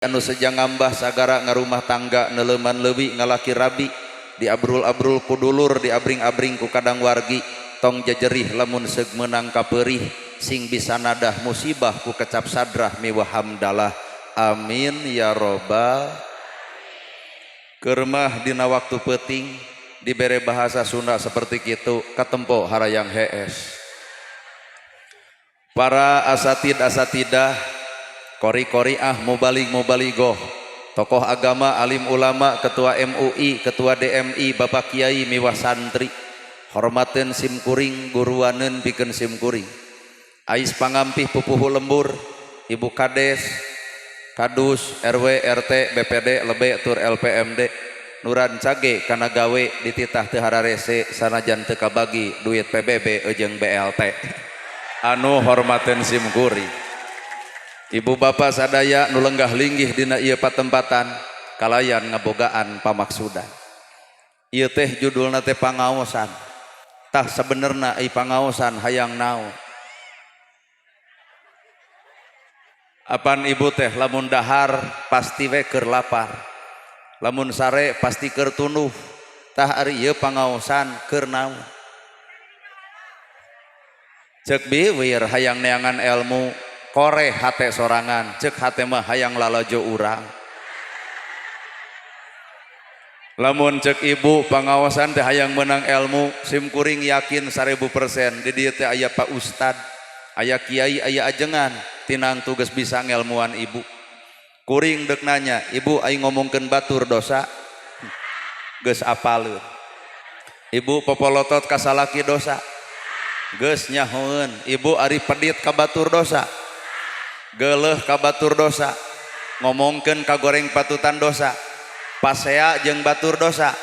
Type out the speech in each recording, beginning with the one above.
Anu seja ngambah sagara ngarumah tangga neleuman leuwi ngalaki rabi diabrul-abrul ku dulur diabring-abring ku kadang wargi tong jejerih lamun seug meunang kapeurih sing bisa nadah musibah ku kecap sadrah miwah hamdalah amin ya robbal. Keur mah dina waktu peuting dibere bahasa Sunda seperti kitu katempo harayang hees. Para asatid asatidah, qori qoriah, mubalig mubaligoh, tokoh agama, alim ulama, ketua MUI, ketua DMI, bapak kiai miwah santri, hormaten sim kuring, guruanen pikeun sim kuring. Ais pangampih pupuhu lembur, ibu kades, kadus, RW, RT, BPD, lebe tur LPMD nu rancage kana gawe dititah teu hararese sanajan teu kabagi duit PBB jeung BLT, anu hormaten sim kuring. Ibu bapak sadaya nu lenggah linggih dina ieu patempatan kalayan ngabogaan pamaksudan. Ieu teh judulna teh pangaosan. Tah, sabenerna ai pangaosan hayang naon? Apan ibu teh lamun dahar pasti we keur lapar, lamun sare pasti keur tunduh. Tah, ari ieu pangaosan keur naon? Cek biwir hayang neangan ilmu, koreh hate sorangan, cek hate mah hayang lalajo urang. Lamun cek ibu pangaosan teh hayang menang ilmu, sim kuring yakin 1000% di dieu teh aya pak ustad, aya kiai, aya ajengan tinang tugas bisa ngelmuan ibu. Kuring dek nanya ibu, aing ngomongkeun batur dosa? Geus apaleun. Ibu, popolotot ka salaki dosa? Geus nyahoeun. Ibu, ari pedit ka batur dosa? Geuleuh ka batur dosa? Ngomongkeun ka goreng patutan dosa? Pasea jeung batur dosa?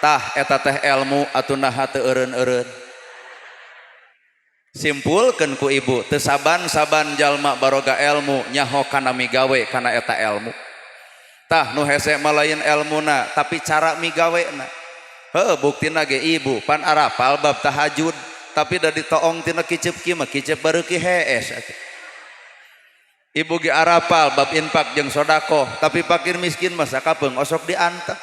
Tah, eta teh ilmu atuh, naha teu eureun-eureun? Simpulkeun ku ibu, teu saban-saban jalma baroga ilmu nyaho kana migawe kana eta ilmu. Tah, nu hese mah lain elmuna, tapi cara migawena. Heuh, buktina ge ibu pan arapal bab tahajud, tapi da ditoong tina kicep kieu mah kicep bareuki hees atuh. Ibu ge arapal bab infak jeung sodakoh, tapi pakir miskin mah sakapeung osok diantep.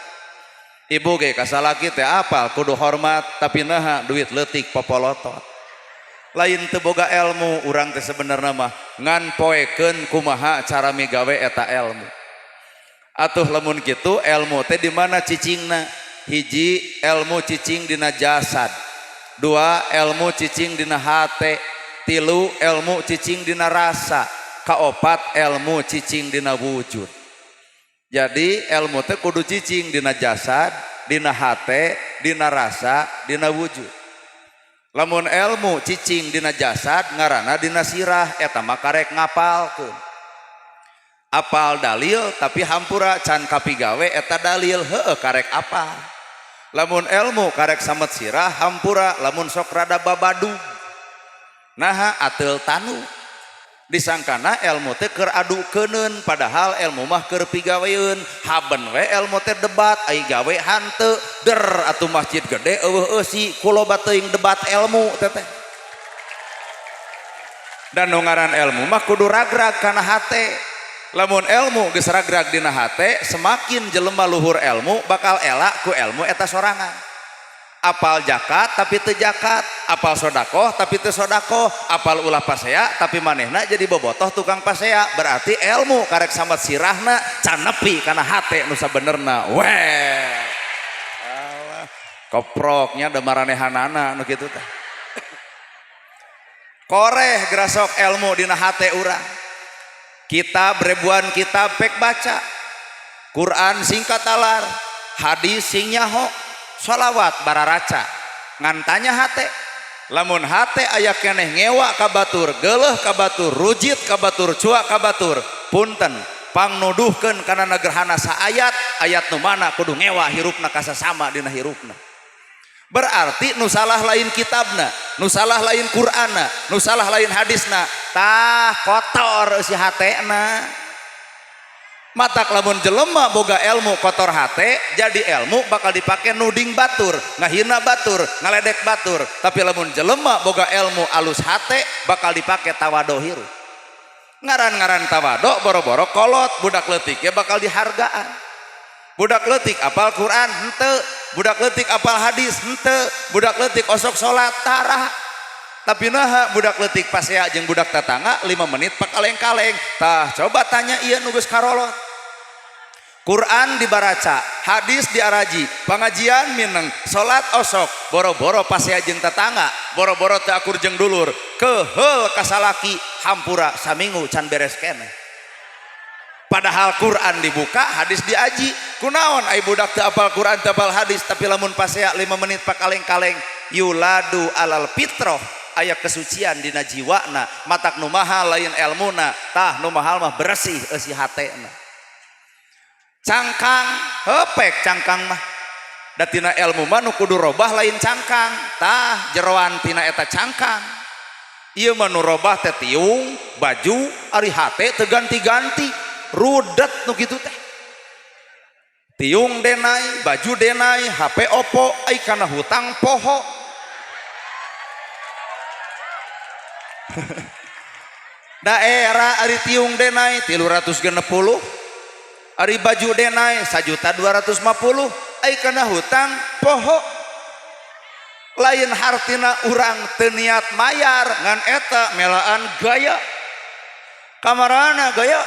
Ibu ge ka salaki teh apal kudu hormat, tapi naha duit leutik popolotot. Lain teu boga ilmu urang teh sebenarna mah, ngan poekeun kumaha cara migawe eta ilmu. Atuh lamun kitu, ilmu teh di mana cicingna? Hiji, ilmu cicing dina jasad. Dua, ilmu cicing dina hate. Tilu, ilmu cicing dina rasa. Kaopat, ilmu cicing dina wujud. Jadi ilmu teh kudu cicing dina jasad, dina hate, dina rasa, dina wujud. Lamun ilmu cicing dina jasad ngaranna dina sirah, eta mah karek ngapalkeun. Apal dalil tapi hampura can kapigawe eta dalil, heueuh karek apal. Lamun ilmu karek samet sirah, hampura lamun sok rada babadug. Naha ateul tanu? Disangkana ilmu teh keur adu keuneun, padahal ilmu mah keur pigaweun. Haben we ilmu teh debat, ai gawe hanteu. Der atuh masjid gede eueuh eusi ku loba teuing debat ilmu teh. Dan nu ngaran ilmu mah kudu ragrag kana hate. Lamun ilmu geus ragrag dina hate, semakin jelema luhur ilmu bakal elak ku ilmu eta sorangan. Apal jakat tapi teu jakat, apal sodakoh tapi teu sodakoh, apal ulah pasea tapi manehna jadi bobotoh tukang pasea, berarti ilmu karek samet sirahna can nepi kana hate nu sabenerna. Weh, alah, koproknya da maranehanana nu kitu teh. Koreh grasok ilmu dina hate urang. Kitab ribuan kitab pek baca, Quran singkat talar, hadis sing nyaho, sholawat bararaca, ngan tanya hate. Lamun hate aya keneh ngewa ka batur, geuleuh ka batur, rujit ka batur, cuak ka batur, punten, pangnuduhkeun kana nagerhana saayat, ayat nu mana kudu ngewa hirupna kasasama dina hirupna. Berarti nu salah lain kitabna, nu salah lain Qur'anna, nu salah lain hadisna, tah kotor si hatena. Matak lamun jelema boga ilmu kotor hate, jadi ilmu bakal dipake nuding batur, ngahina batur, ngaledek batur. Tapi lamun jelema boga ilmu alus hate, bakal dipake tawado hirup. Ngaran-ngaran tawado boro-boro kolot, budak leutik ya bakal dihargaan. Budak leutik apal Quran henteu, budak leutik apal hadis henteu, budak leutik osok salat tara. Tapi naha budak leutik pasea jeung budak tatangga 5 menit pakaleng-kaleng. Tah coba tanya ieu nu geus karolot. Quran dibaraca, hadis diaraji, pengajian mineng, salat osok, boro-boro pasea jeung tetangga, boro-boro teu akur jeung dulur, keheul ka salaki, hampura saminggu can beres keneh. Padahal Quran dibuka, hadis diaji. Kunaon ai budak teu apal Quran, teu apal hadis, tapi lamun pasea 5 menit pakaleng-kaleng, yuladu alal fitroh, aya kesucian dina jiwana, matak nu mahal lain elmuna, tah nu mahal mah bersih eusi hatena. Cangkang, hepek cangkang mah. Da tina elmu mah nu kudu robah lain cangkang, tah jeroan tina eta cangkang. Ieu mah nu robah teh tiung, baju, ari hate teu ganti-ganti, rudet nu kitu teh. Tiung denai, baju denai, HP Oppo, ai kana hutang poho. Daerah ari tiung denai 360, ari baju denai 1.250.000, ai kana hutang poho. Lain hartina urang teu niat mayar ngan eta melaan gaya. Kamarana gaya.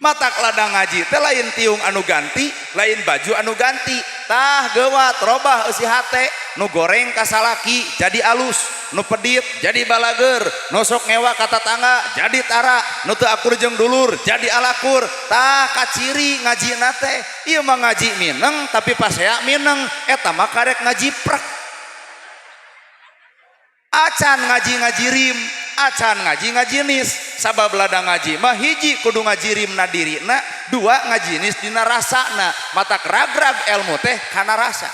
Matak ladang ngaji teh lain tiung anu ganti, lain baju anu ganti. Tah geuwat robah eusi hate, nu goreng ka salaki jadi alus, nu pedit jadi balager, nu sok ngewa ka tatangga jadi tara, nu teu akur jeung dulur jadi alakur. Tah kaciri ngajina teh, ieu mah ngaji mineng tapi pasea mineng, eta mah karek ngaji prek. Acan ngaji ngajirim, acan ngaji ngajinis. Sabab ladang ngaji mah hiji kudu ngajirimna dirina, dua ngajinis dina rasana. Matak ragrag ilmu teh kana rasa.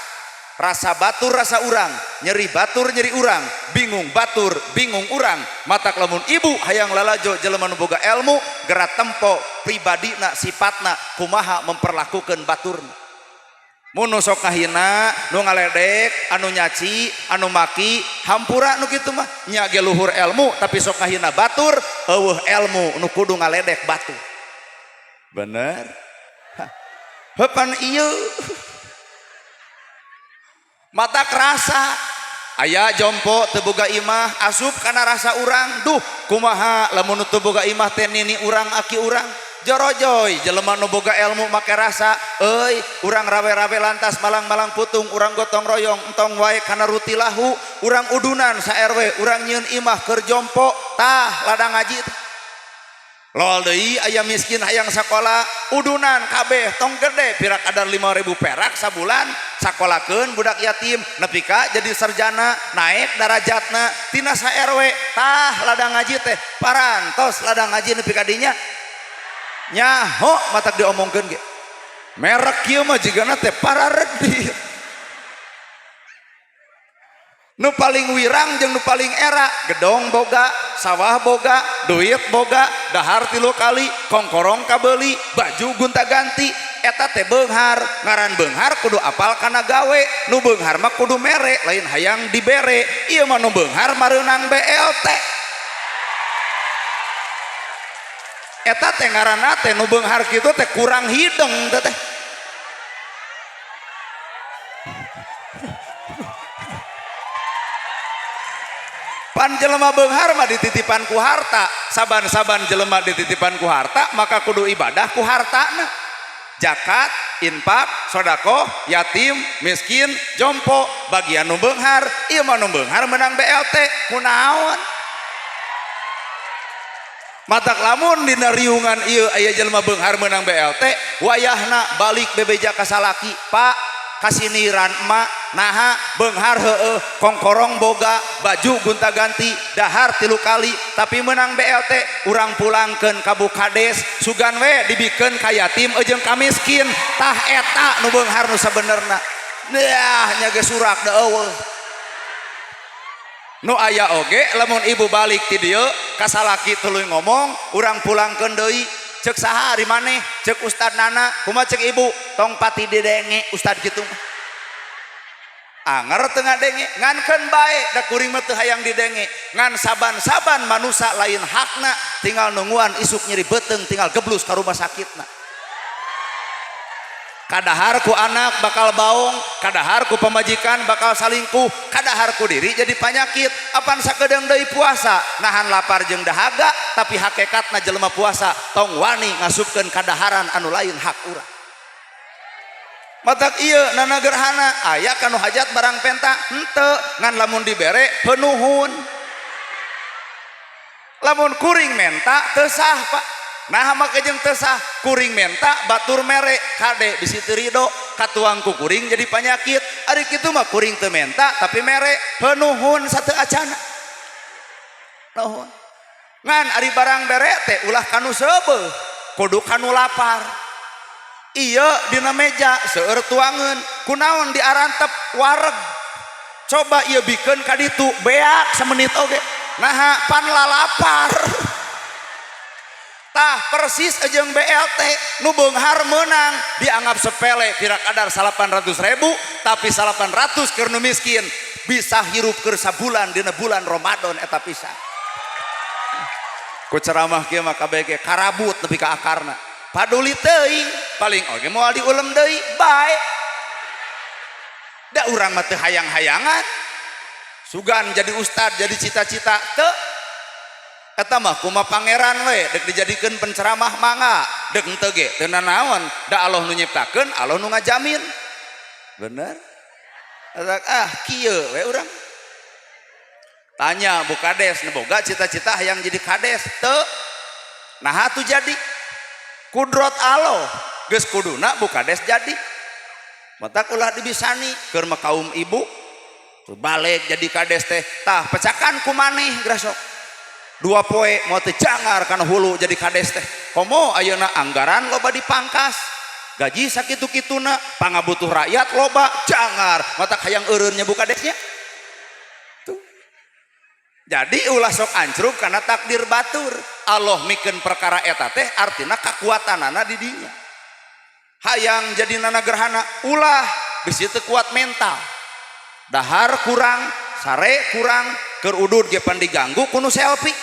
Rasa batur rasa urang, nyeri batur nyeri urang, bingung batur bingung urang. Matak lamun ibu hayang lalajo jelema nu boga ilmu, gerak tempo pribadina sifatna kumaha memperlakukan baturna. Mun nu sok ngahina, nu ngaledek, anu nyaci, anu maki, hampura nu kitu mah nya ge luhur ilmu tapi sok ngahina batur, eueuh ilmu nu kudu ngaledek batur. Bener? Heupan ieu mata kerasa aya jompo teu boga imah asup kana rasa urang, duh kumaha lamun teu boga imah teh nini urang aki urang. Jorojoy jelema nu boga ilmu make rasa, euy urang rawe-rawe lantas malang-malang putung, urang gotong royong entong wae kana ruti lahu, urang udunan sa RW, urang nyieun imah keur jompo, tah ladang ngaji teh. Lol deui aya miskin hayang sakola, udunan kabeh tong gede pirak kadar 5.000 perak sabulan sakolakeun budak yatim nepi ka jadi sarjana naik darajatna tina sa RW, tah ladang ngaji teh parantos ladang ngaji nepi ka dinya nyaho matak diomongkeun ge merek kieu mah jigana teh pararedit. Nu paling wirang jeung nu paling era, gedong boga, sawah boga, duit boga, dahar 3 kali, kongkorong kabeli, baju gonta-ganti, eta teh beunghar. Ngaran beunghar kudu apal kana gawe, nu beunghar mah kudu mere, lain hayang dibere. Ieu mah nu beunghar mareunang BLT. Eta teh ngaranna teh nu beunghar kitu teh kurang hideng teh teh. Pan jelema beunghar mah dititipan ku harta, saban-saban jelema dititipan ku harta maka kudu ibadah ku hartana. Zakat, infak, sodakoh, yatim, miskin, jompo, bagian nu beunghar. Ieu mah nu beunghar menang BLT kunaon? Matak lamun dina riungan ieu aya jelema beunghar menang BLT, wayahna balik bebeja ka salaki, Pak kasiniran emak naha beunghar heueuh, kongkorong boga, baju gonta-ganti, dahar 3 kali, tapi menang BLT, urang pulangkeun ka bu kades, sugan we dibikeun ka yatim jeung ka miskin. Tah eta nu beunghar nu sabenerna. Dah nya ge surak da eueuh. Nu aya oge lamun ibu balik ti dieu ka salaki tuluy ngomong, urang pulangkeun deui. Cek saha ari maneh? Cek ustad Nana. Kumaha cek ibu? Tong pati didenge ustad kitu mah. Anger teu ngadenge, ngankeun bae da kuring mah teu hayang didenge. Ngan saban-saban manusa lain hakna, tinggal nungguan isuk nyeri beuteung, tinggal geblus ka rumah sakitna. Kadahar ku anak bakal baong, kadahar ku pamajikan bakal salingkuh, kadahar ku diri jadi panyakit. Apan sakedeung deui puasa, nahan lapar jeung dahaga, tapi hakikatna jelema puasa tong wani ngasupkeun kadaharan anu lain hak urang. Matak ieu nana gerhana aya kanu hajat barang penta henteu, ngan lamun dibere penuhun. Lamun kuring menta teu sah, Pak. Nah, make jeung teu sah, kuring menta batur mere kade bisi teu rido, katuang ku kuring jadi panyakit. Ari kitu mah kuring teu menta tapi mere penuhun sateu acana. Nuhun. Ngan ari barang bere teh ulah kanu seubeuh, kudu kanu lapar. Ieu dina meja seueur tuangeun, kunaon diarantep wareg. Coba ieu bikeun ka ditu beak samenit oge. Naha pan lalapar. Tah persis jeung BLT nu beunghar meunang dianggap sepele pira kadar 800.000, tapi 800 keur nu miskin bisa hirup keur sabulan dina bulan Ramadan eta pisan. Ku ceramah kieu mah kabeh ge karabut nepi ka akarna. Paduli teuing paling oge moal diulem deui bae. Da urang mah teu hayang-hayangan. Sugan jadi ustad jadi cita-cita teu. Eta mah kumaha pangeran we dek dijadikeun penceramah mangga, dek henteu ge teu nanaon, da Allah nu nyiptakeun, Allah nu ngajamin. Bener? Eta ah kieu we urang. Tanya Bu Kades, nu boga cita-cita hayang jadi kades teu. Nah atuh jadi kudrot Allah, geus kuduna Bu Kades jadi. Matak ulah dibisani keur mah kaum ibu. Tuh balik jadi kades teh, tah pecakan ku maneh grasok. Dua poe mau teu jangar kana hulu jadi kades teh. Komo ayeuna anggaran loba dipangkas, gaji sakitu-kituna, pangabutuh rakyat loba jangar, matak hayang eureunnya bu kadesnya. Tuh. Jadi ulah sok ancrub karena takdir batur. Allah mikeun perkara eta teh artina kakuatanana di dinya. Hayang jadi nana gerhana ulah bisi teu kuat mental. Dahar kurang, sare kurang, keur udud ge pan diganggu ku nu selfie.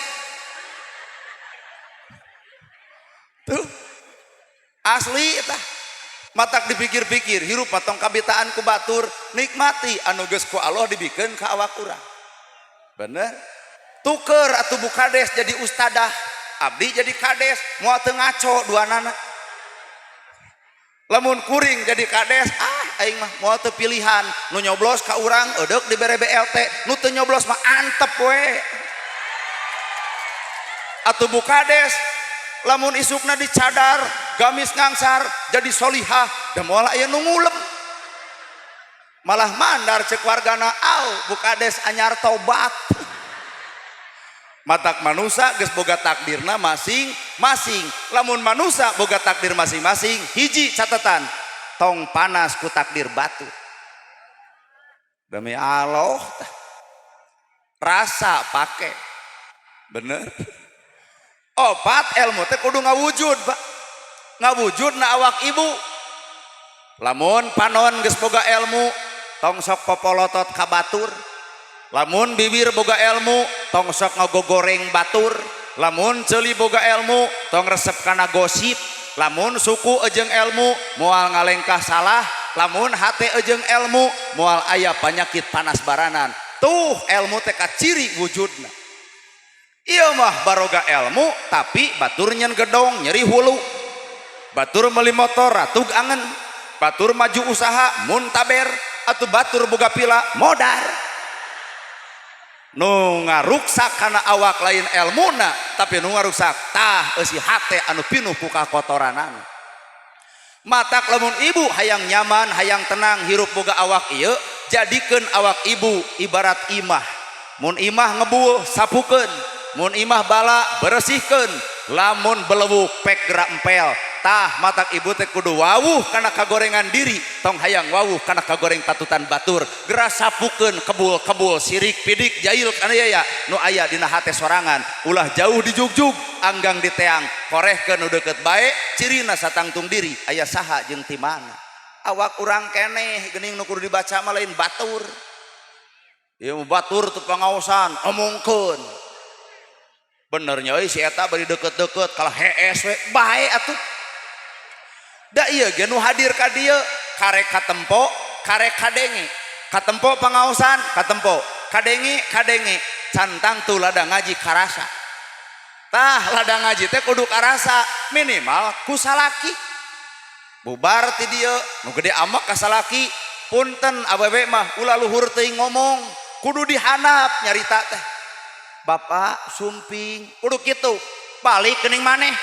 Tuh. Asli eta. Matak dipikir-pikir hirup mah tong kabitaan ku batur, nikmati anu geus ku Allah dibikeun ka awak urang. Bener? Tuker atuh bu kades jadi ustadah, abdi jadi kades, moal teu ngaco duanana. Lamun kuring jadi kades, ah aing mah moal teu pilihan, nu nyoblos ka urang eudek dibere BLT, nu teu nyoblos mah antep we. Atuh bu kades lamun isukna dicadar, gamis ngangsar jadi solihah, da moal aya nu ngulem. Malah mandar cek wargana, au bu kades anyar tobat. Matak manusa geus boga takdirna masing-masing. Lamun manusa boga takdir masing-masing, hiji catatan, tong panas ku takdir batu. Demi Allah, rasa pake. Bener? Opat ilmu teh kudu ngawujud, Pak. Ngawujud na awak ibu. Lamun panon geus boga ilmu, tong sok popolotot ka batur. Lamun bibir boga ilmu, tong sok ngagogoreng batur. Lamun ceuli boga ilmu, tong resep kana gosip. Lamun suku ejeng ilmu, moal ngalengkah salah. Lamun hate ejeng ilmu, moal aya panyakit panas baranan. Tuh ilmu teh kaciri wujudna. Ieu mah baroga ilmu tapi batur nyen gedong nyeri hulu. Batur meuli motor ratug angen. Batur maju usaha muntaber atau batur boga pila modar. Nu ngaruksak kana awak lain elmuna tapi nu ngaruksak tah eusi hate anu pinuh ku kakotoranana. Matak lamun ibu hayang nyaman, hayang tenang hirup boga awak ieu, jadikeun awak ibu ibarat imah. Mun imah ngebueuh sapukeun, mun imah bala beresihkeun, lamun belewuk pek gerak empel. Tah matak ibu teh kudu wawuh kana kagorengan diri, tong hayang wawuh kana kagoreng patutan batur. Geura sapukeun kebul-kebul sirik pidik jail kana yaya nu aya dina hate sorangan, ulah jauh dijugjug anggang diteang, korehkeun nu deukeut bae, cirina satangtung diri aya saha jeung ti mana. Awak urang keneh geuning nu kudu dibaca mah, lain batur. Ieu batur teu pangaosan, omongkeun. Benernya euy, si eta bari deket-deket kalah hees we bae atuh. Da ieu ge nu hadir ka dieu karek katempo, karek kadenge. Katempo pangaosan, katempo. Kadenge, kadenge. Can tangtu ladang ngaji karasa. Tah, ladang ngaji teh kudu karasa minimal ku salaki. Bubar ti dieu nu gede amak ka salaki, punten, awewe mah ulah luhur teuing ngomong, kudu dihandap nyarita teh. Bapak sumping, kudu kitu. Balik geuning maneh.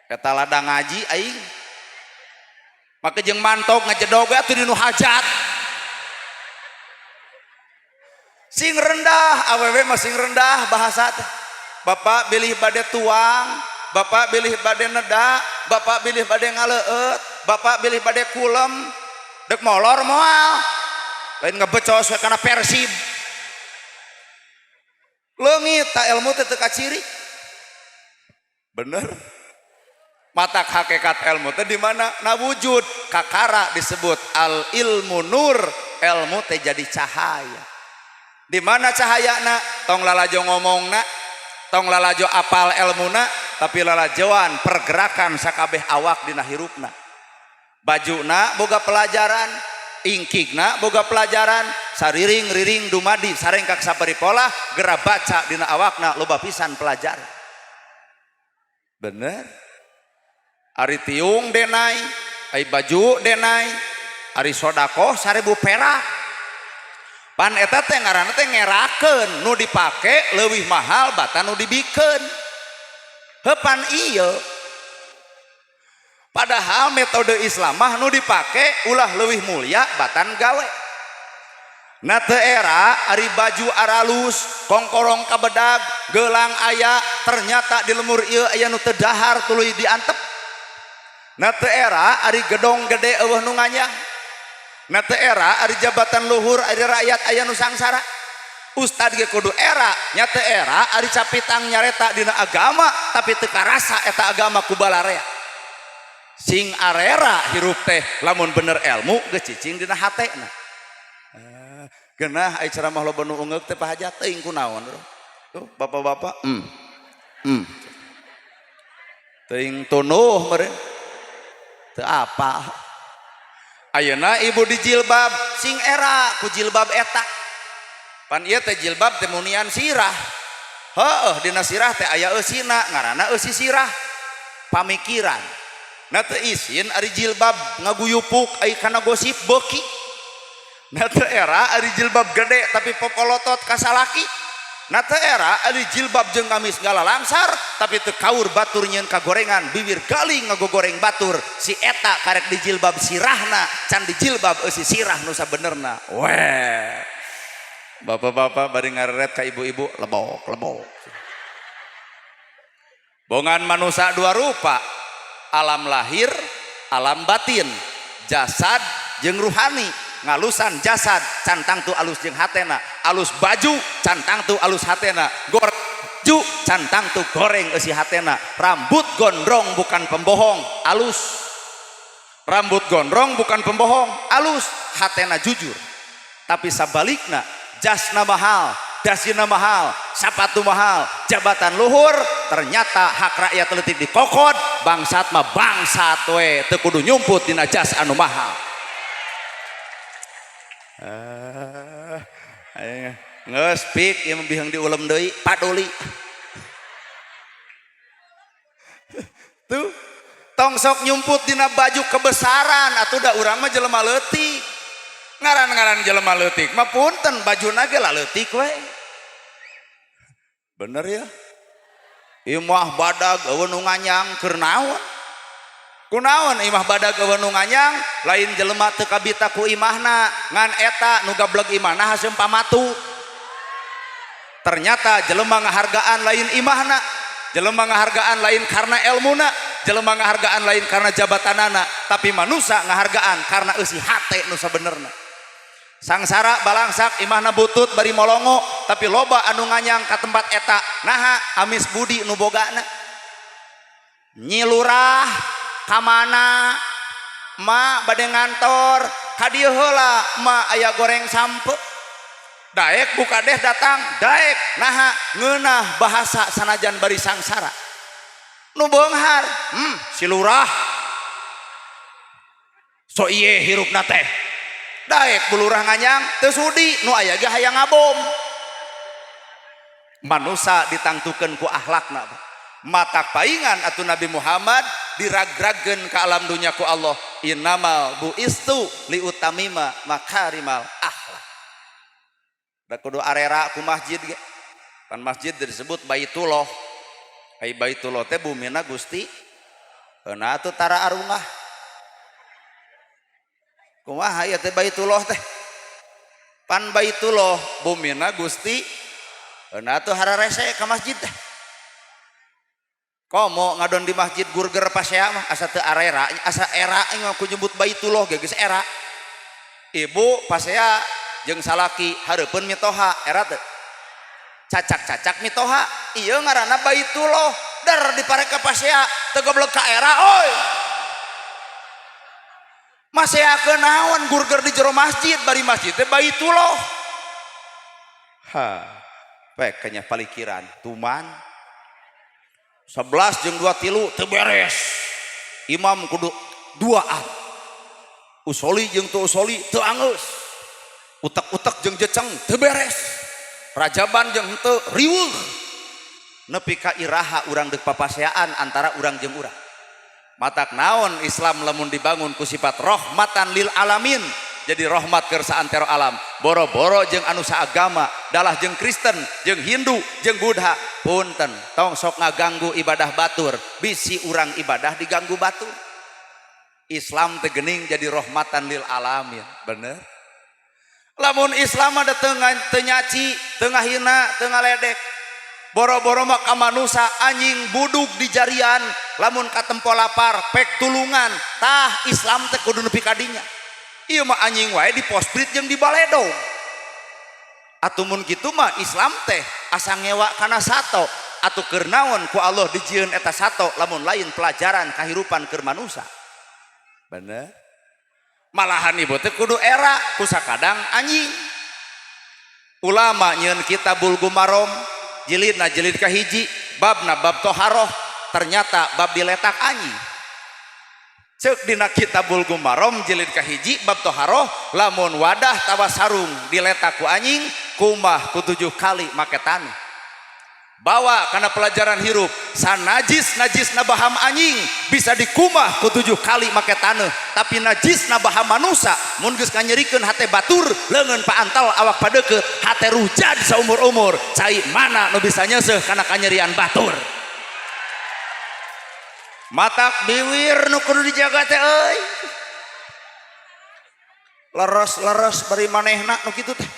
Eta ladang ngaji aing. Make jeung mantog ngajedog atuh dinu hajat. Sing rendah, awewe mah sing rendah bahasa teh. Bapak bilih bade tuang, bapak bilih bade neda, bapak bilih bade ngaleueut, bapak bilih bade kulem, dek molor moal. Lain ngebecos we kana Persib. Leungit tak ilmu teh teu kaciri. Bener. Mata hakikat ilmu teh di mana? Na wujud kakara disebut al ilmu nur, ilmu teh jadi cahaya. Di mana cahayana? Tong lalajo ngomongna, tong lalajo apal ilmuna, tapi lalajoan pergerakan sakabeh awak dina hirupna. Bajuna boga pelajaran, ingkigna boga pelajaran, sariring riring dumadi sarengkak sabari pola gera baca dina awakna loba pisan pelajaran. Bener? Ari tiung denai, ari baju denai, ari sodakoh 1000 perak. Pan eta teh ngaranna teh ngerakeun, nu dipake leuwih mahal batan nu dibikeun. Heuh pan ieu. Padahal metode Islam mah nu dipake ulah leuwih mulia batan gawe. Na teu era ari baju aralus, kongkorong kabedag, gelang aya, ternyata di lemur ieu aya nu teu dahar tuluy diantep. Na teu era ari gedong gede eueuh nu nganyang. Na teu era ari jabatan luhur ari rakyat aya nu sangsara. Ustad ge kudu era, nya teu era ari capitang nyareta dina agama tapi teu karasa eta agama ku balarea. Sing arera hirup teh lamun bener ilmu geus cicing dina hatena. Geunah ai ceramah loba nu ungeuk teh, Pak Hajat, teuing kunaon. Tuh bapak-bapak, Teuing tunuh meureun. Teu apa. Ayeuna ibu di jilbab sing era ku jilbab eta. Pan ieu teh jilbab teh munian sirah. Heueuh, dina sirah teh aya eusina, ngaranna eusi sirah. Pamikiran. Na teu isin ari jilbab ngaguyupuk ai kana gosip beuki. Na teu era ari jilbab gede tapi popolotot ka salaki. Na teu era ari jilbab jeung gamis galalangsar tapi teu kaur batur nyieun kagorengan, bibir galing ngagogoreng batur, si eta karek di jilbab sirahna can di jilbab eusi sirah nu sabenerna. Weh. Bapak-bapak bari ngareret ka ibu-ibu lebok lebok. Bongan manusia dua rupa, alam lahir, alam batin, jasad jeung ruhani. Ngalusan jasad can tangtu alus jeung hatena, alus baju can tangtu alus hatena, goreng baju can tangtu goreng eusi hatena. Rambut gondrong bukan pembohong, alus. Rambut gondrong bukan pembohong, alus, hatena jujur. Tapi sabalikna, jasna mahal, dasina mahal, sapatu mahal, jabatan luhur, ternyata hak rakyat leutik dikokod, bangsat mah bangsat we, teu kudu nyumput dina jas anu mahal. Geus pik ieu mah bihang diulem deui, paduli. Tuh, tong sok nyumput dina baju kebesaran atuh, da urang mah jelema leutik. Ngaran-ngaran jelema leutik mah punten bajuna ge leutik we. Bener ya? Imah badag eueuh nu nganyang keur naon? Kunaon imah badag eueuh nu nganyang? Lain jelema teu kabita ku imahna, ngan eta nu gableg imahna haseum pamatu. Ternyata jelema ngahargaan lain imahna, jelema ngahargaan lain karena elmuna, jelema ngahargaan lain karena jabatanana, tapi manusia ngahargaan karena eusi hate nu sabenerna. Sangsara balangsak imahna butut bari molongo, tapi loba anu nganyang ka tempat eta. Naha? Amis budi nu bogana. Nyi Lurah kamana? Ma bade ngantor ka dieu heula, ma, aya goreng sampe. Daek, Bu Kades datang, daek. Naha? Ngeunah bahasa sanajan bari sangsara. Nu beunghar, si lurah so iye hirupna teh. Daek Bu Lurah nganyang, teu sudi, nu aya ge hayang ngabom. Manusa ditangtukeun ku akhlakna. Matak paingan atuh Nabi Muhammad diragragkeun ka alam dunya ku Allah, innamal bu'istu liutammima makarimal akhlak. Da kudu arera ku masjid ge. Pan masjid disebut Baitullah. Ai Baitullah teh bumina Gusti. Heuna atuh tara arungah. Kumaha ieu teh Baitullah teh? Pan Baitullah bumina Gusti. Heuna atuh hararese ka masjid teh. Komo ngadon di masjid gurger pasea mah asa teu arera, asa era ku nyebut Baitullah ge geus era. Ibu pasea jeung salaki hareupeun mitoha, era teu? Cacak-cacak mitoha, ieu ngaranna Baitullah, dar dipare ka pasea teu goblok ka era oi. Maseakeun naon gurger di jero masjid, bari masjid teh Baitullah. Ha, pek kanya palikiran tuman. 11 jeung 2 tilu teu beres. Imam kudu duaan. Usoli jeung teu usoli teu anggeus. Utek-utek jeung jeceng teu beres. Rajaban jeung henteu riweuh. Nepi ka iraha urang deuk papaseaan antara urang jeung urang? Matak naon Islam lamun dibangun ku sifat rahmatan lil alamin, jadi rahmat keur saantero alam, boro-boro jeung anu saagama, dalah jeung Kristen, jeung Hindu, jeung Buddha. Punten, tong sok ngaganggu ibadah batur, bisi urang ibadah diganggu batur. Islam teh geuning jadi rahmatan lil alamin, bener. Lamun Islam ada teu nyaci, teu ngahina, teu ngaledek, boro-boro mah ka manusa, anjing budug di jarian lamun katempo lapar pek tulungan. Tah, Islam teh kudu nepi ka dinya. Ieu mah anjing wae di posprit jeung di baledog. Atuh mun kitu mah Islam teh asa ngewa kana sato. Atuh keur naon ku Allah dijieun eta sato lamun lain pelajaran kahirupan keur manusa? Bener. Malahan ibu teh kudu era ku sakadang anjing. Ulama nyieun kitab Bulughul Maram jilidna jilid kahiji, babna bab toharoh, ternyata bab diletak anjing. Cek dina kitab Bulughul Maram jilid kahiji bab toharoh, lamun wadah tawa sarung diletak ku anjing, kumah ku 7 kali make tanah. Bawa karena pelajaran hirup, sanajis najis nabaham anjing bisa dikumah ku 7 kali make tanah, tapi najis nabaham manusa mun geus nganyerikeun hate batur, leungeun paantal, awak padeukeut, hate rujad saumur-umur, cai mana nu bisa nyeuseuh kana kanyerian batur? Matak biwir nu kudu dijaga teh euy. Leres-leres bari manehna nu kitu teh.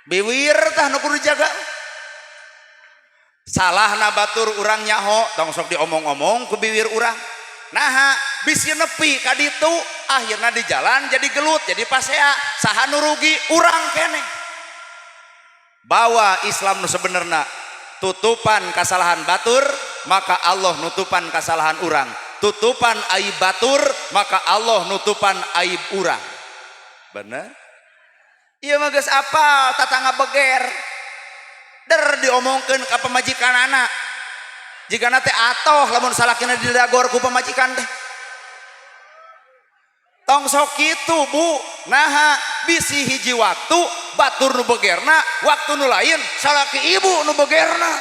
Biwir tah nu kudu dijaga. Salahna batur urang nyaho, tong sok diomong-omong ku biwir urang. Naha? Bisi nepi ka ditu, akhirna di jalan jadi gelut, jadi pasea. Saha nu rugi? Urang keneh. Bawa Islam nu sebenarna tutupan kesalahan batur, maka Allah nutupan kesalahan urang. Tutupan aib batur, maka Allah nutupan aib urang. Bener. Ieu mah geus apal tatangga beger, der diomongkeun ka pamajikan anak, jigana teh atoh lamun salakina didagor ku pamajikan teh. Tong sok kitu, Bu. Naha? Bisi hiji waktu batur nu begerna, waktu nu lain salaki ibu nu begerna.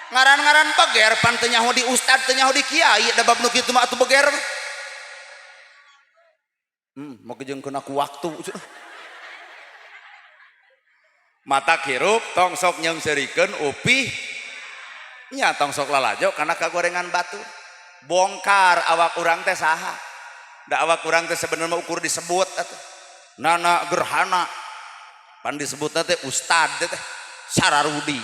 Ngaran-ngaran beger pan teu nyaho di ustad, teu nyaho di kiai, da bab nu kitu mah atuh beger. Mau kejeungkeun aku waktu. Matak hirup tong sok nyeungseurikeun upih nya, tong sok lalajo kana kagorengan batu. Bongkar awak urang teh saha. Da awak urang teh sebenarnya ukur disebut atuh nana gerhana, pan disebutna teh ustad teh sararudi.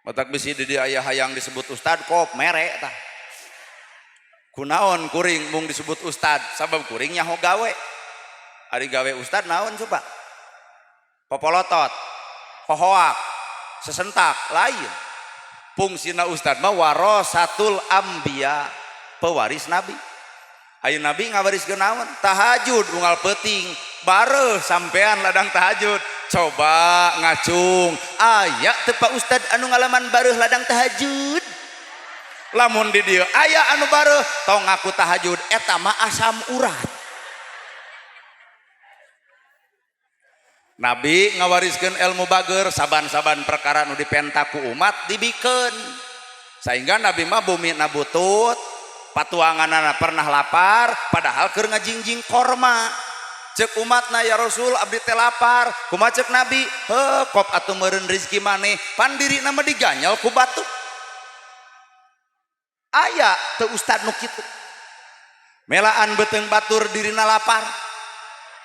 Matak bisi di dieu aya hayang disebut ustad, kop mere tah. Kunaon kuring mung disebut ustad? Sabab kuring nyaho gawe. Ari gawe ustad naon coba? Popolotot, hohoak, sesentak, lain. Fungsina ustad mah warasatul ambia, pewaris nabi. Ayo Nabi ngawariskeun naon? Tahajud unggal peuting, bareuh sampean ladang tahajud. Coba ngacung, aya teu Pak Ustad anu ngalaman bareuh ladang tahajud? Lamun di dieu aya anu bareuh, tong ngaku tahajud, eta mah asam urat. Nabi ngawariskeun ilmu bager, saban-saban perkara nu dipenta ku umat dibikeun. Sehingga Nabi mah bumi nabutut, patuanganana pernah lapar, padahal keur ngajingjing korma. Cek umatna, ya Rasul abdi teh lapar. Kumaha cek Nabi? Heuh, kop atuh meureun rezeki maneh, pan dirina mah diganyal ku batu. Aya teu ustad nu kitu? Melaan beuteung batur dirina lapar.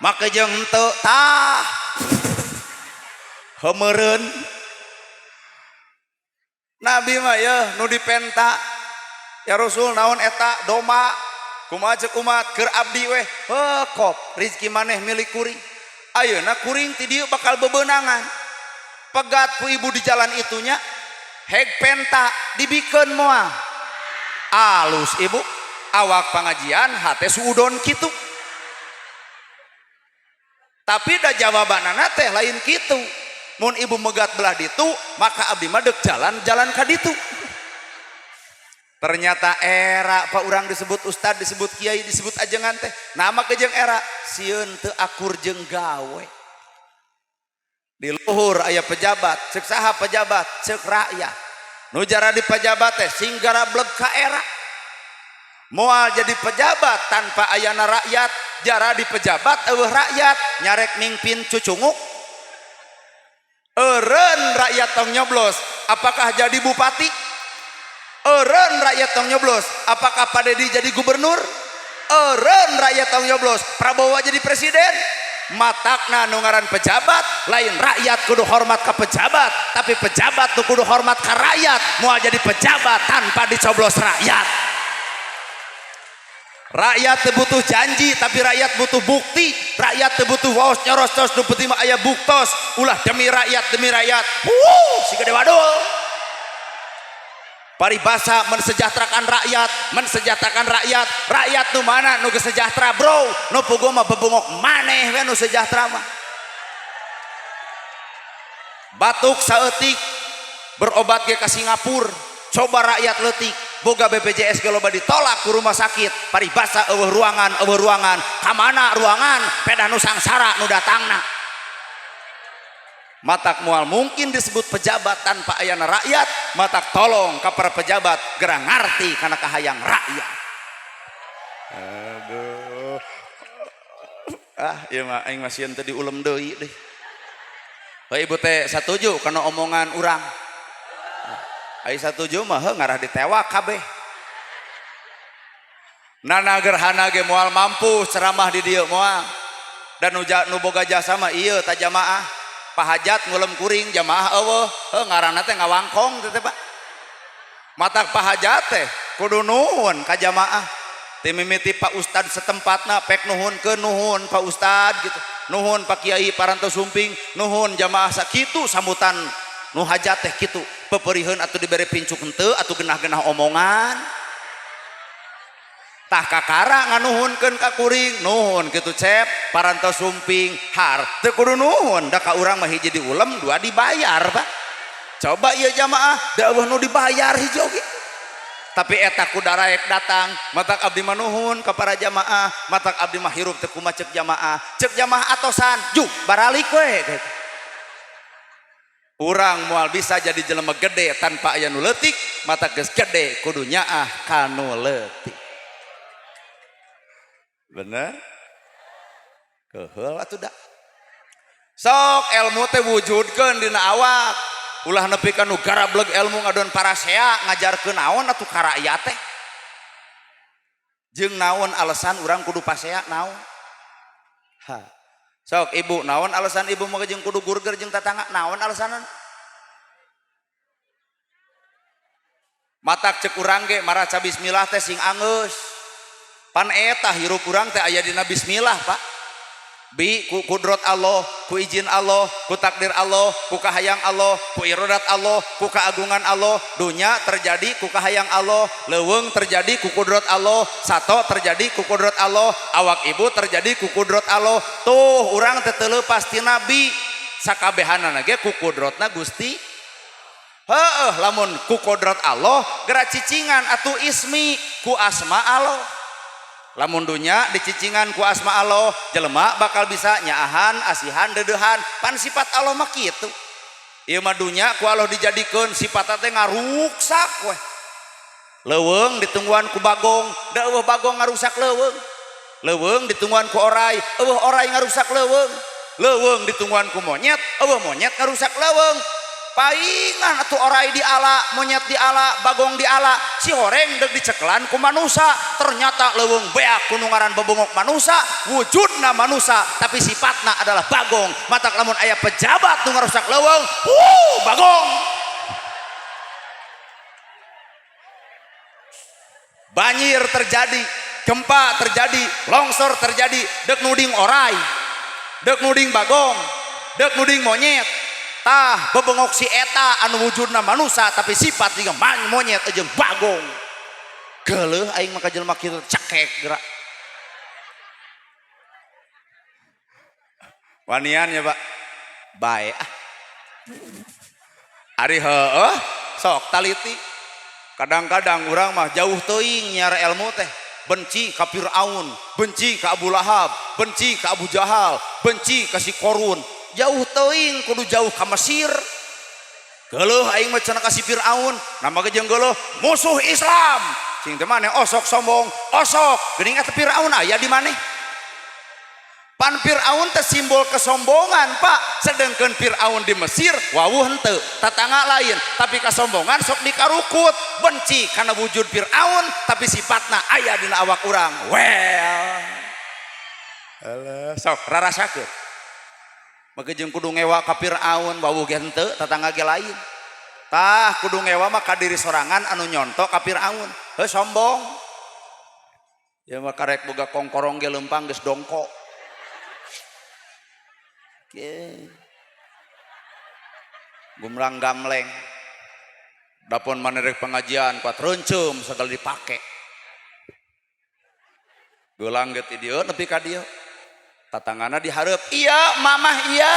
Make jeung henteu tah. Heumeureuan. Nabi mah yeuh nu dipenta. Ya Rasul naon eta domba? Kumaha cek umat? Keur abdi weh. Heuh, kop rezeki maneh milik kuring. Ayeuna kuring ti dieu bakal bebenangan. Pegat ku ibu di jalan itunya. Heg penta dibikeun moal. Alus ibu, awak pengajian hate suudon kitu. Tapi da jawabanana teh lain kitu. Mun ibu megat belah ditu, maka abdi mah deuk jalan-jalan ka ditu. Ternyata era pak urang disebut ustad, disebut kiai, disebut ajengan teh. Nama kejeng era sieun teu akur jeung gawe. Di luhur aya pejabat, cek saha pejabat, cek rakyat. Nu jara di pejabat teh sing garableg ka era. Moal jadi pejabat tanpa ayana rakyat, jara di pejabat eueuh rakyat, nyarek mingpin cucunguk. Eureun rakyat tong nyoblos, apakah jadi bupati? Eureun rakyat tong nyoblos, apakah Pak Dedi jadi gubernur? Eureun rakyat tong nyoblos, Prabowo jadi presiden? Matakna nu ngaran pejabat, lain rakyat kudu hormat ka pejabat, tapi pejabat nu kudu hormat ka rakyat. Moal jadi pejabat tanpa dicoblos rakyat. Rakyat teu butuh janji, tapi rakyat butuh bukti. Rakyat teu butuh waos nyoros tos, nu penting mah aya buktos. Ulah demi rakyat, demi rakyat. Wuh, si gede wadul. Paribasa mensejahterakan rakyat, mensejahterakan rakyat. Rakyat nu mana nu geus sejahtera, bro? Nu puguh mah bebungok maneh we nu sejahtera mah. Batuk saeutik berobat ge ka Singapura. Coba rakyat leutik boga BPJS ge loba ditolak ku rumah sakit. Paribasa eueuh ruangan, eueuh ruangan. Ka mana ruangan? Pedah nu sangsara nu datangna. Matak moal mungkin disebut pejabat tanpa ayana rakyat. Matak tolong ka para pejabat geura ngarti kana kahayang rakyat. Aduh. Ah, ieu mah aing mah sieun teu diulem deui deh. Heuh, ibu teh satuju kana omongan urang? Ai satuju mah heuh ngarah ditewak kabeh. Nana gerhana ge moal mampu ceramah di dieu moal. Dan nu boga jasa mah ieu ta jamaah. Pahajat ngulem kuring jamaah eueuh, heuh ngaranna teh ngawangkong teh Pak. Matak pahajat teh kudu nuhun ka jamaah. Ti mimiti Pak Ustad setempatna pek nuhun ke nuhun Pak Ustad gitu. Nuhun Pak Kiai parantos sumping, nuhun jamaah sakitu sambutan nu hajat teh kitu. Peperiheun atuh dibere pincuk henteu atuh genah-genah omongan. Tah kakara nganuhunkeun ka kuring, nuhun kitu cep parantos sumping har teu kudu nuhun da ka urang mah hiji diulem dua dibayar Pak. Coba ieu jamaah da eueuh nu dibayar hiji oge. Tapi eta ku daraek datang, matak abdi mah nuhun ka para jamaah, matak abdi mah hirup teu kumaha cek jamaah. Cek jamaah atosan, juk baralik we gitu. Urang moal bisa jadi jelema gede tanpa aya nu leutik, matak geus gede kudu nyaah ka nu leutik. Bener? Keheul atuh da. Sok ilmu teh wujudkeun dina awak. Ulah nepi ka nu garableg ilmu ngadon parasea ngajarkeun naon atuh ka rakyat teh. Jeung naon alasan urang kudu pasea naon? Ha. Sok ibu naon alasan ibu mah jeung kudu gurger jeung tatangga naon alasanan? Matak cek urang ge maraca bismillah teh sing angeus. Pan eta hirup urang teh aya dina bismillah, Pak. Bi ku kudrot Allah, ku izin Allah, ku takdir Allah, ku kahayang Allah, ku irodat Allah, ku keagungan Allah. Dunya terjadi ku kahayang Allah, leuweung terjadi ku kudrot Allah, sato terjadi ku kudrot Allah, awak ibu terjadi ku kudrot Allah. Tuh urang teh teu leupas ti nabi, sakabehanana ge ku kudrotna Gusti. Heeh, lamun ku kudrot Allah geura cicingan atuh ismi ku asma Allah. Lamun dunya dicicingan ku asma Allah, jelema bakal bisa nyaahan, asihan, deudeuhan. Pan sifat Allah mah kitu. Ieu mah dunya ku Allah dijadikeun sifatna teh ngaruksak weh. Leuweung ditungguan ku bagong, da eueuh bagong ngarusak leuweung. Leuweung ditungguan ku orai, eueuh orai ngarusak leuweung. Leuweung ditungguan ku monyet, eueuh monyet ngarusak leuweung. Paingan atuh orai diala, monyet diala, bagong diala, si horeng deuk dicekelan ku manusa. Ternyata leuweung beak ku nu ngaran bebongok manusa, wujudna manusa tapi sifatna adalah bagong. Matak lamun aya pejabat nu ngarusak leuweung, wuh bagong. Banjir terjadi, gempa terjadi, longsor terjadi, deuk nuding orai, deuk nuding bagong, deuk nuding monyet. Tah bebengok si eta anu wujudna manusa tapi sifat jiga monyet jeung bagong. Geuleuh aing mah ka jelema kitu cekek gerak. Wanian ya Pak. Bae ah. Ari heueuh sok taliti. Kadang-kadang urang mah jauh teuing nyiar ilmu teh. Benci ka Firaun, benci ka Abu Lahab, benci ka Abu Jahal, benci ka si Korun. Jauh teuing kudu jauh ka Mesir. Geuleuh aing mah cenah ka si Firaun, nama ge jeung geuleuh musuh Islam. Cing teh maneh osok sombong, osok geuning eta Firaun aya di maneh. Pan Firaun teh simbol kesombongan, Pak. Sedangkan Firaun di Mesir wawuh henteu, tatangga lain, tapi kesombongan sok dikarukut, benci karena wujud Firaun tapi sifatna aya dina awak urang. Well. Alah, sok rarasakeun. Maka jeung kudu ngewa ka Firaun wawuh ge henteu, tatangga ge lain. Tah kudu ngewa mah ka diri sorangan anu nyonto ka Firaun. Heuh sombong. Ya mah karek boga kongkorong ge leumpang geus dongko. Oke. Gumrang gamleng. Dapon manerek pengajian kuat rencem segala dipake. Geulang ge ti dieu nepi ka dieu. Tatangana dihareup, iya mamah iya.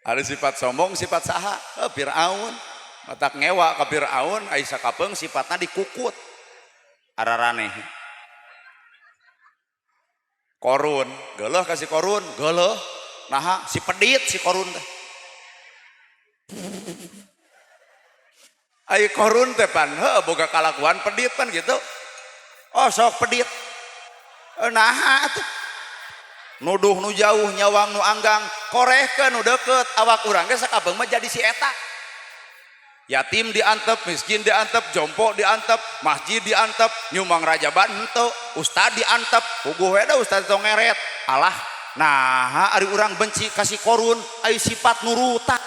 Ada sifat sombong, sifat saha? Oh, Firaun. Matak ngewa ka Firaun, ai sakapeung sifatna dikukut. Araraneh. Korun, geuleuh ka si Korun, geuleuh. Naha si pedit si Korun teh. Ai Korun teh pan heuh boga kalakuan pedit pan gitu. Oh sok pedit. Naha atuh. Nuduh nu jauh nyawang nu anggang, korehkeun nu deukeut, awak urang ge sakabeung mah jadi si eta. Yatim diantep, miskin diantep, jompo diantep, masjid diantep, nyumang rajaban henteu, ustad diantep, puguh we da ustad tong ngeret. Alah, naha ari urang benci ka si Korun, ai sifat nurutan.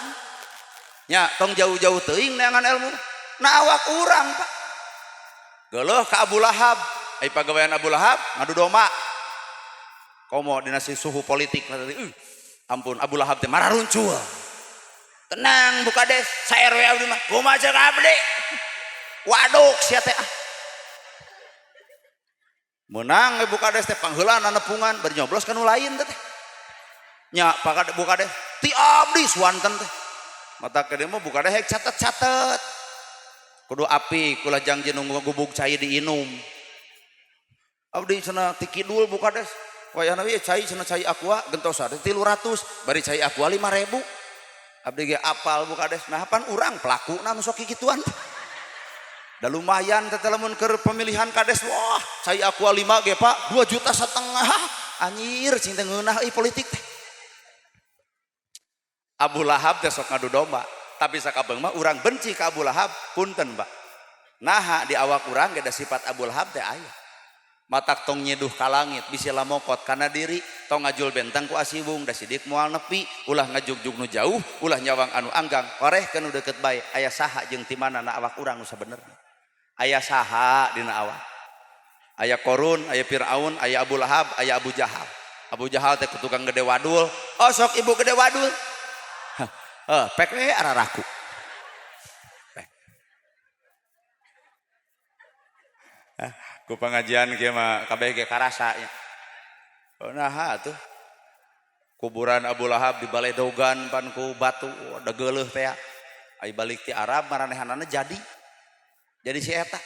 Nya tong jauh-jauh teuing neangan ilmu. Nah awak urang Pak. Geuleuh ka Abu Lahab, ai pagawean Abu Lahab ngadu domba. Komo dina suhu politik ampun Abu Lahab teh mararuncul. Tenang Bu Kades, sa RW abdi mah kumaha ceuk abdi. Waduk sia teh ah. Meunang we Bu Kades teh pangheulana nepungan bari nyoblos ka nu lain teh. Nya Pak Bu Kades ti abdi suanten teh. Mata ke mah Bu Kades hek catet-catet. Kudu api kula janji nu ngagubug cai diinum. Abdi cenah ti kidul Bu Kades. Wayahna we cai cenah cai aqua gentosan 300, bari cai aqua 5000. Abdi ge apal Bu Kades. Nah pan urang pelakuna nu sok kikituan. Da lumayan teh lamun keur pemilihan kades, wah cai aqua 5 ge Pak 2,5 juta. Anjir cing teh ngeunah euy politik teh. Abu Lahab teh sok ngadu domba, tapi sakabeung mah urang benci ka Abu Lahab, punten Pak. Naha di awak urang ge da sifat Abu Lahab teh aya. Matak tong nyeduh ka langit bisi lamokot kana diri, tong ngajul benteng ku asiwung da sidik moal nepi, ulah ngajugjug nu jauh, ulah nyawang anu anggang, korehkeun nu deukeut bae. Aya saha jeung ti mana na awak urang nu sabenerna? Aya saha dina awak? Aya Korun, aya Fir'aun, aya Abu Lahab, aya Abu Jahal. Abu Jahal teh tukang gede wadul. Oh sok ibu gede wadul. Heh, pek we araraku. Pek. Ku pengajian kieu mah kabeh ge karasa nya. Oh, nah tuh. Kuburan Abu Lahab di baledogan pan ku batu da geuleuh teh. Ai balik ti Arab maranehanana jadi. Jadi si eta.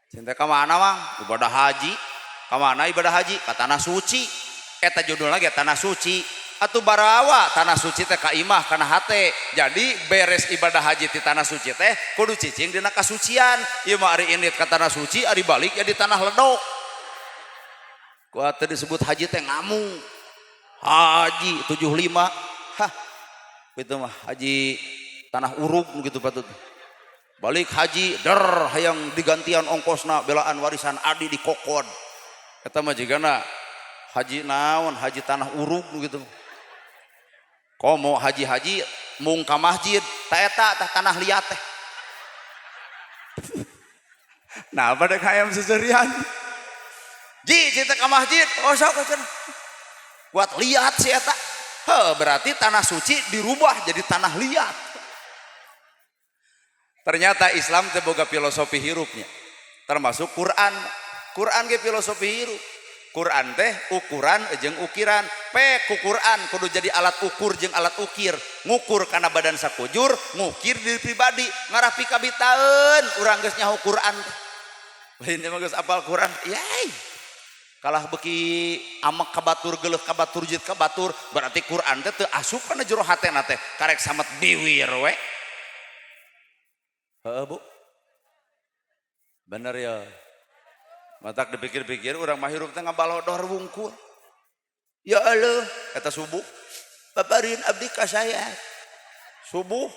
Cinta ka mana mang? Ibadah haji. Ka mana ibadah haji? Ka tanah suci. Eta judulna ge tanah suci. Atuh barawa tanah suci teh ka imah kana hate. Jadi beres ibadah haji ti tanah suci teh kudu cicing dina kasucian. Ieu mah ari indit ka tanah suci ari balik jadi tanah ledok. Ku teu disebut haji teh ngamu. Haji 75. Hah. Itu mah haji tanah urug gitu patut. Balik haji der hayang digantian ongkosna belaan warisan adi di kokod. Eta mah jigana haji naon haji tanah urug gitu. Komo haji-haji mung ka masjid ta eta tah tanah liat teh. Nah pada hayam seserian. Ji cinta ka masjid oh sok cenah. Buat liat si eta. Heuh berarti tanah suci dirubah jadi tanah liat. Ternyata Islam teh boga filosofi hirupnya. Termasuk Quran. Quran ge filosofi hirup. Quran teh ukuran jeung ukiran. Pe ku Quran kudu jadi alat ukur jeung alat ukir. Ngukur kana badan sakujur, ngukir diri pribadi, ngarah pikabitaeun urang geus nyaho Quran teh. Lain mah geus apal Quran, yai. Kalah beuki amek ka batur, geuleuh ka batur, jit ka batur, berarti Quran teh teu asup kana jero hatena teh, karek samet biwir we. Heeh, Bu. Bener ya. Matak dipikir-pikir urang mah hirup teh ngabalodor wungkul. Ya Allah, kata subuh. Babarin abdi ka saya. Subuh.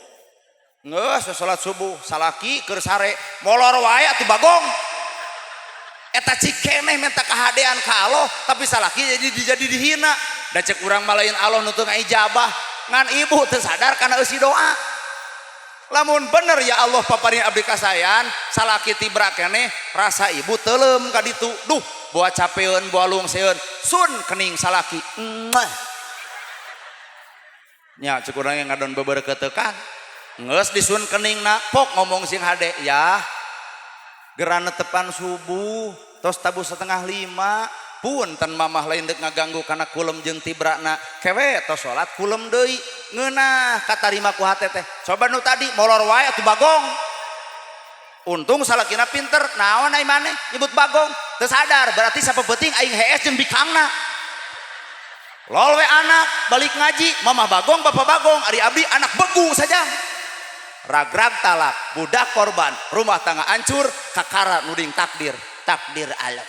Geus salat subuh, salaki keur sare, molor wae atuh bagong. Eta cikeneh minta kahadean ka Allah, tapi salaki jadi dihina. Da cek urang mah lain Allah nu teu ngaijabah, ngan ibu teu sadar kana eusi doa. Lamun bener ya Allah paparin abdi kasayan, salaki tibra keneh rasa ibu teuleum ka ditu. Duh, boa capeun, boa lungseun, sun kening salaki. Mwah. Nya cek urang yang ngadon beberkeuteukan. Geus disun keningna, pok ngomong sing hade ya. Geran tepan subuh, tos tabuh 4:30, punten mamah lain dek ngaganggu kana kulem jeung tibrana. Kewe tos salat kulem deui. Ngeunah katarima ku hate teh. Coba nu tadi molor wae atuh bagong. Untung salakina pinter, naon ai maneh nyebut bagong. Teu sadar berarti sapeuting aing hees jeung bikangna. Lol we anak balik ngaji, mamah bagong bapak bagong, ari abdi anak begu saja. Ragrag talak, budak korban, rumah tangga hancur, kakara nuding takdir, takdir Allah.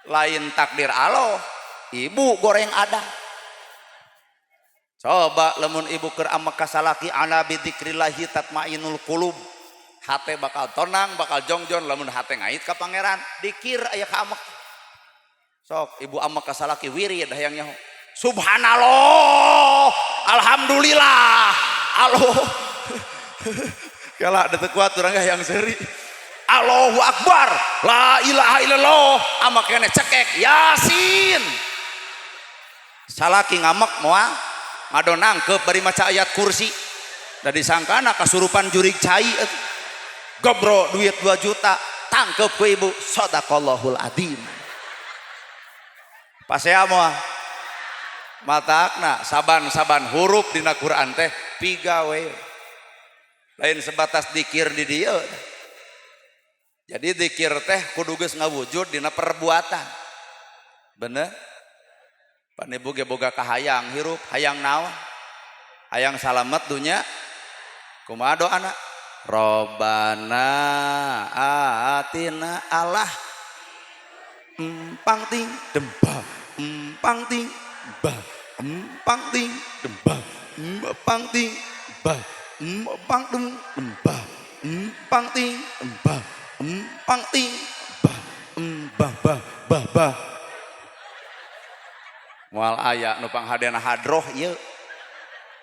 Lain takdir Allah, ibu goreng ada. Coba lamun ibu keur amek ka salaki ala bidzikrillahi tatmainul qulub. Hate bakal tonang, bakal jongjon lamun hate ngait ka pangeran, dikir aya ka amek. Sok ibu amek ka salaki wirid hayang nyaho. Subhanallah, alhamdulillah, Allah. Kala da teu kuat urang hayang seuri. Allahu akbar, la ilaha illallah, amek keneh cekek Yasin. Salaki ngamek moal ngadon nangkep bari maca ayat kursi. Da disangkana kasurupan jurig cai atuh. Gobro duit 2 juta, tangkep ku ibu, sadaqallahul adzim. Pasea moal. Matakna saban-saban huruf dina Quran teh pigawe. Lain sebatas dikir di dieu. Jadi dikir teh kudu geus ngawujud dina perbuatan. Bener? Pan ibu ge boga kahayang hirup, hayang naon? Hayang salamet dunya. Kumaha doana? Robbana atina Allah empang ting dembah empang ting bah empang ting dembah empang ting bah empang dung embah empang ting embah empang ting bah embah bah bah bah. Moal aya nu panghadena hadroh ieu.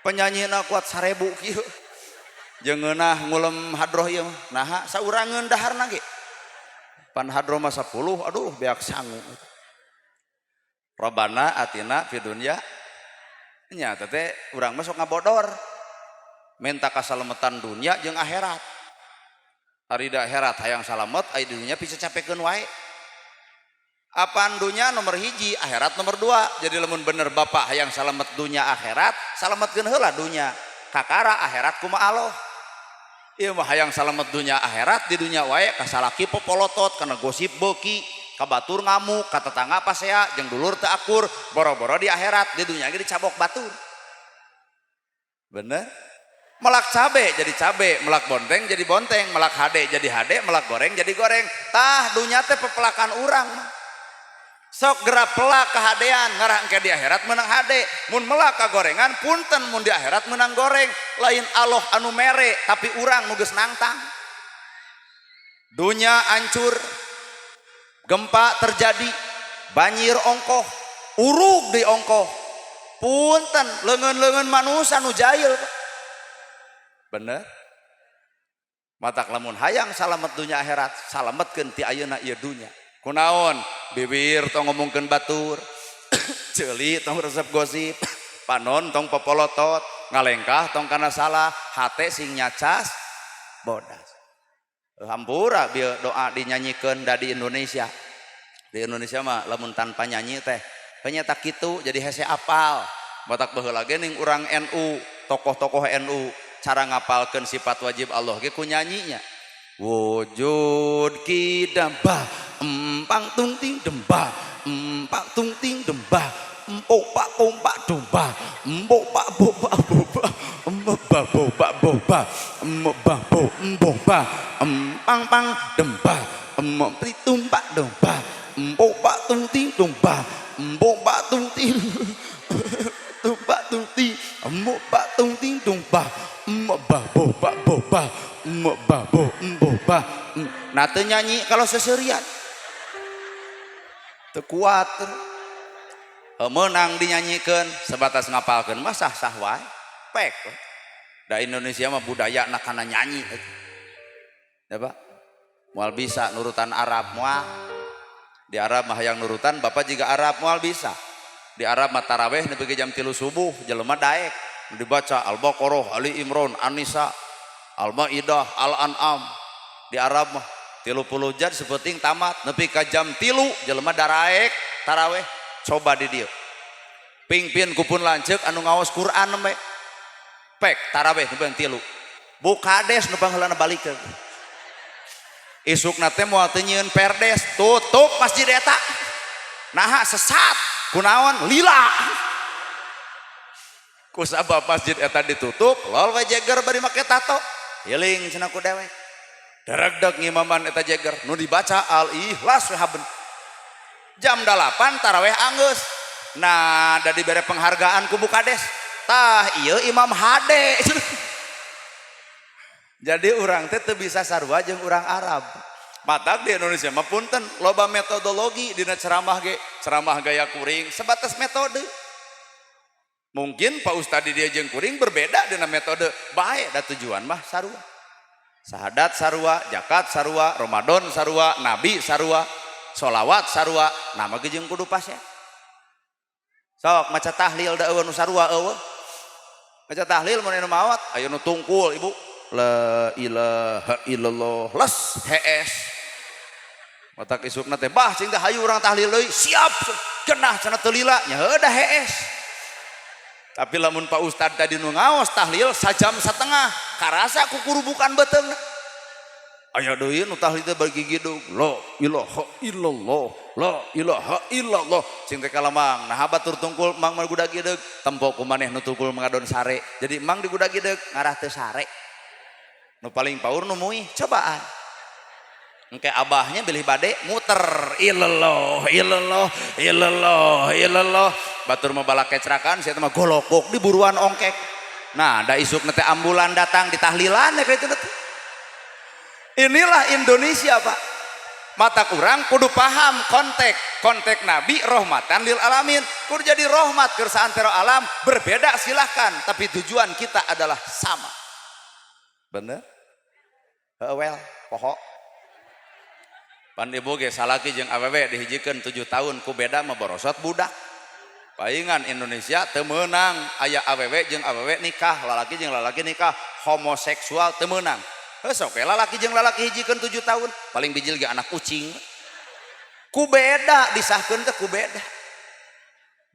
Penyanyina kuat 1000 kieu. Jeung ngeunah ngulem hadroh ieu mah. Naha saurangeun daharna ge. Pan hadro mah 10, aduh, beak sangu. Robbana atina fid dunya nya teh urang mah sok ngabodor, minta kasalametan dunia jeung akhirat. Ari di akhirat hayang salamet, ari di dunia picacapekeun wae. Apaan, dunia nomor hiji, akhirat nomor dua. Jadi lamun bener bapak hayang salamet dunia akhirat, salametkeun heula dunia, kakara akhirat kumaha Allah. Ieu mah hayang salamet dunia akhirat, di dunia wae ka salaki popolotot, kana gosip beuki, ka batur ngamuk, ka tetangga pasea, jeung dulur teu akur. Boro-boro di akhirat, di dunia ge dicabok batur. Bener? Melak cabe jadi cabe, melak bonteng jadi bonteng, melak hade jadi hade, melak goreng jadi goreng. Tah, dunia teh pepelakan urang mah. Sok gerak pelak kehadean, ngarah engke di akhirat menang hade. Mun melak ka gorengan, punten, mun di akhirat menang goreng. Lain Allah anu mere, tapi urang nu geus nangtang. Dunia hancur, gempa terjadi, banjir ongkoh, urug di ongkoh. Punten, leungeun-leungeun manusia nu jahil, Pak. Bener? Matak lamun hayang salamet dunia akhirat, salametkeun ti ayeuna ieu dunya. Kunaon? Bibir tong ngomongkeun batur, ceuli tong resep gosip, panon tong popolotot, ngalengkah tong kana salah, hate sing nyacas bodas. Hampura bieu doa dinyanyikeun da di Indonesia. Di Indonesia mah lamun tanpa nyanyi teh penyeta kitu, jadi hese apal. Batak baheula ge ning urang NU, tokoh-tokoh NU, cara ngapalkeun sifat wajib Allah ge ku nyanyinya. Wujud kidam ba empang tung ting demba, empak tung ting demba, empok pak pompak domba, empok pak boba boba, emba boba boba, emba bo emboba, empang pang demba, emok tumpak domba, empok pak tung ting domba, empok pak tung ting tumpak tung ting, emok pak tung ting domba, emba boba boba, emba bo emboba. Nah, teu nyanyi kalau seserian teu kuat. Menang dinyanyikan, sebatas ngapalkeun mah sah-sah wae pek. Da Indonesia mah budaya nak kana nyanyi ya, Pak. Moal bisa nurutan Arab, moal. Di Arab mah hayang nurutan bapak juga Arab, moal bisa. Di Arab mah taraweh nepi jam 3 subuh, jelema daek, dibaca Al-Baqarah, Ali Imran, An-Nisa, Al-Maidah, Al-An'am. Di Arab mah 30 jam sepenting tamat, nepi ka jam 3 jelema daraek taraweh. Coba di dieu pingpin ku pun lanceuk anu ngaos Quran we pek taraweh nepi 3, bu kades nu pangheulana balikeun. Isukna teh moal teu nyieun perdes, tutup masjid eta. Naha? Sesat. Kunaon? Lila. Ku sabab masjid eta ditutup, lol we jeger bari make tato. Healing cenah ku dewek. Daregdeg ngimaman eta jeger, nu dibaca Al Ikhlas we haben. Jam 8 taraweh anggeus. Nah, da dibere penghargaan ku bu kades. Tah, ieu imam hade. Jadi urang teh teu bisa sarua jeung urang Arab. Matak di Indonesia mah punten loba metodologi dina ceramah ge, ceramah gaya kuring sebatas metode. Mungkin Pak Ustad di dia jeung kuring berbeda dina metode, bae da tujuan mah sarua. Sahadat sarua, zakat sarua, Ramadan sarua, nabi sarua, solawat sarua, nama ge jeung kudu pas ya. Sok maca tahlil da euweuh nu sarua, euweuh. Maca tahlil mun anu maot, aya nu tungkul, Ibu. La ilaha illallah, les hees. Matak isukna teh bah cing teh hayu urang tahlil deui, siap. Genah cenah teu lila, nya heuh da hees. Tapi lamun Pak Ustad tadi nu ngaos tahlil sajam setengah, karasa kukurubukan beuteung. Aya deui nu tahlil teh bagi gidug, la ilaha illallah, la ilaha illallah. Cing teh kalamang, nah batur tungkul mang mah gudag gideg, tempo ku maneh nu tungkul mengadon sare. Jadi mang di gudag gideg ngarah teu sare. Nu paling paur nu muih cobaan. Engke abahnya bilih bade muter illallah illallah illallah illallah. Batur mah balak kecrakan, sia mah golokok di buruan ongkek. Nah, da isuk teh ambulan datang di tahlilan ya kayak itu. Inilah Indonesia, Pak. Mata kurang kudu paham konteks, konteks Nabi rahmatan lil alamin. Kudu jadi rahmat keur saantero alam, berbeda silahkan, tapi tujuan kita adalah sama. Bener? Well, pokok. Pan ibu ge salaki jeung awewe dihijikeun 7 tahun ku beda mah borosot budak. Paingan Indonesia teu meunang aya awewe jeung awewe nikah, lalaki jeung lalaki nikah, homoseksual teu meunang. Heuh, sok we lalaki jeung lalaki hijikeun 7 tahun, paling bijil ge anak kucing. Ku beda disahkeun teh ku beda.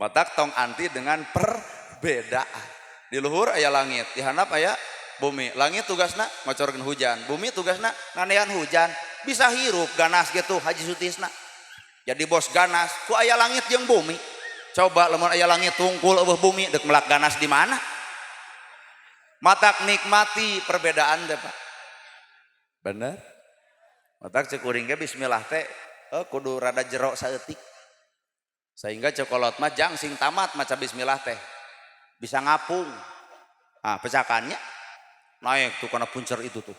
Matak tong anti dengan perbedaan. Di luhur aya langit, di handap aya bumi. Langit tugasna ngocorkeun hujan, bumi tugasna nganean hujan. Bisa hirup ganas gitu Haji Sutisna. Jadi bos ganas, ku aya langit jeung bumi. Coba lamun aya langit tungkul euweuh bumi, dek melak ganas di mana? Matak nikmati perbedaan teh, Pak. Bener? Matak cek kuring ge bismillah teh kudu rada jero saeutik. Sehingga cek kolot mah jang sing tamat maca bismillah teh. Bisa ngapung. Ah, pecakannya naik tuh karena puncer itu tuh.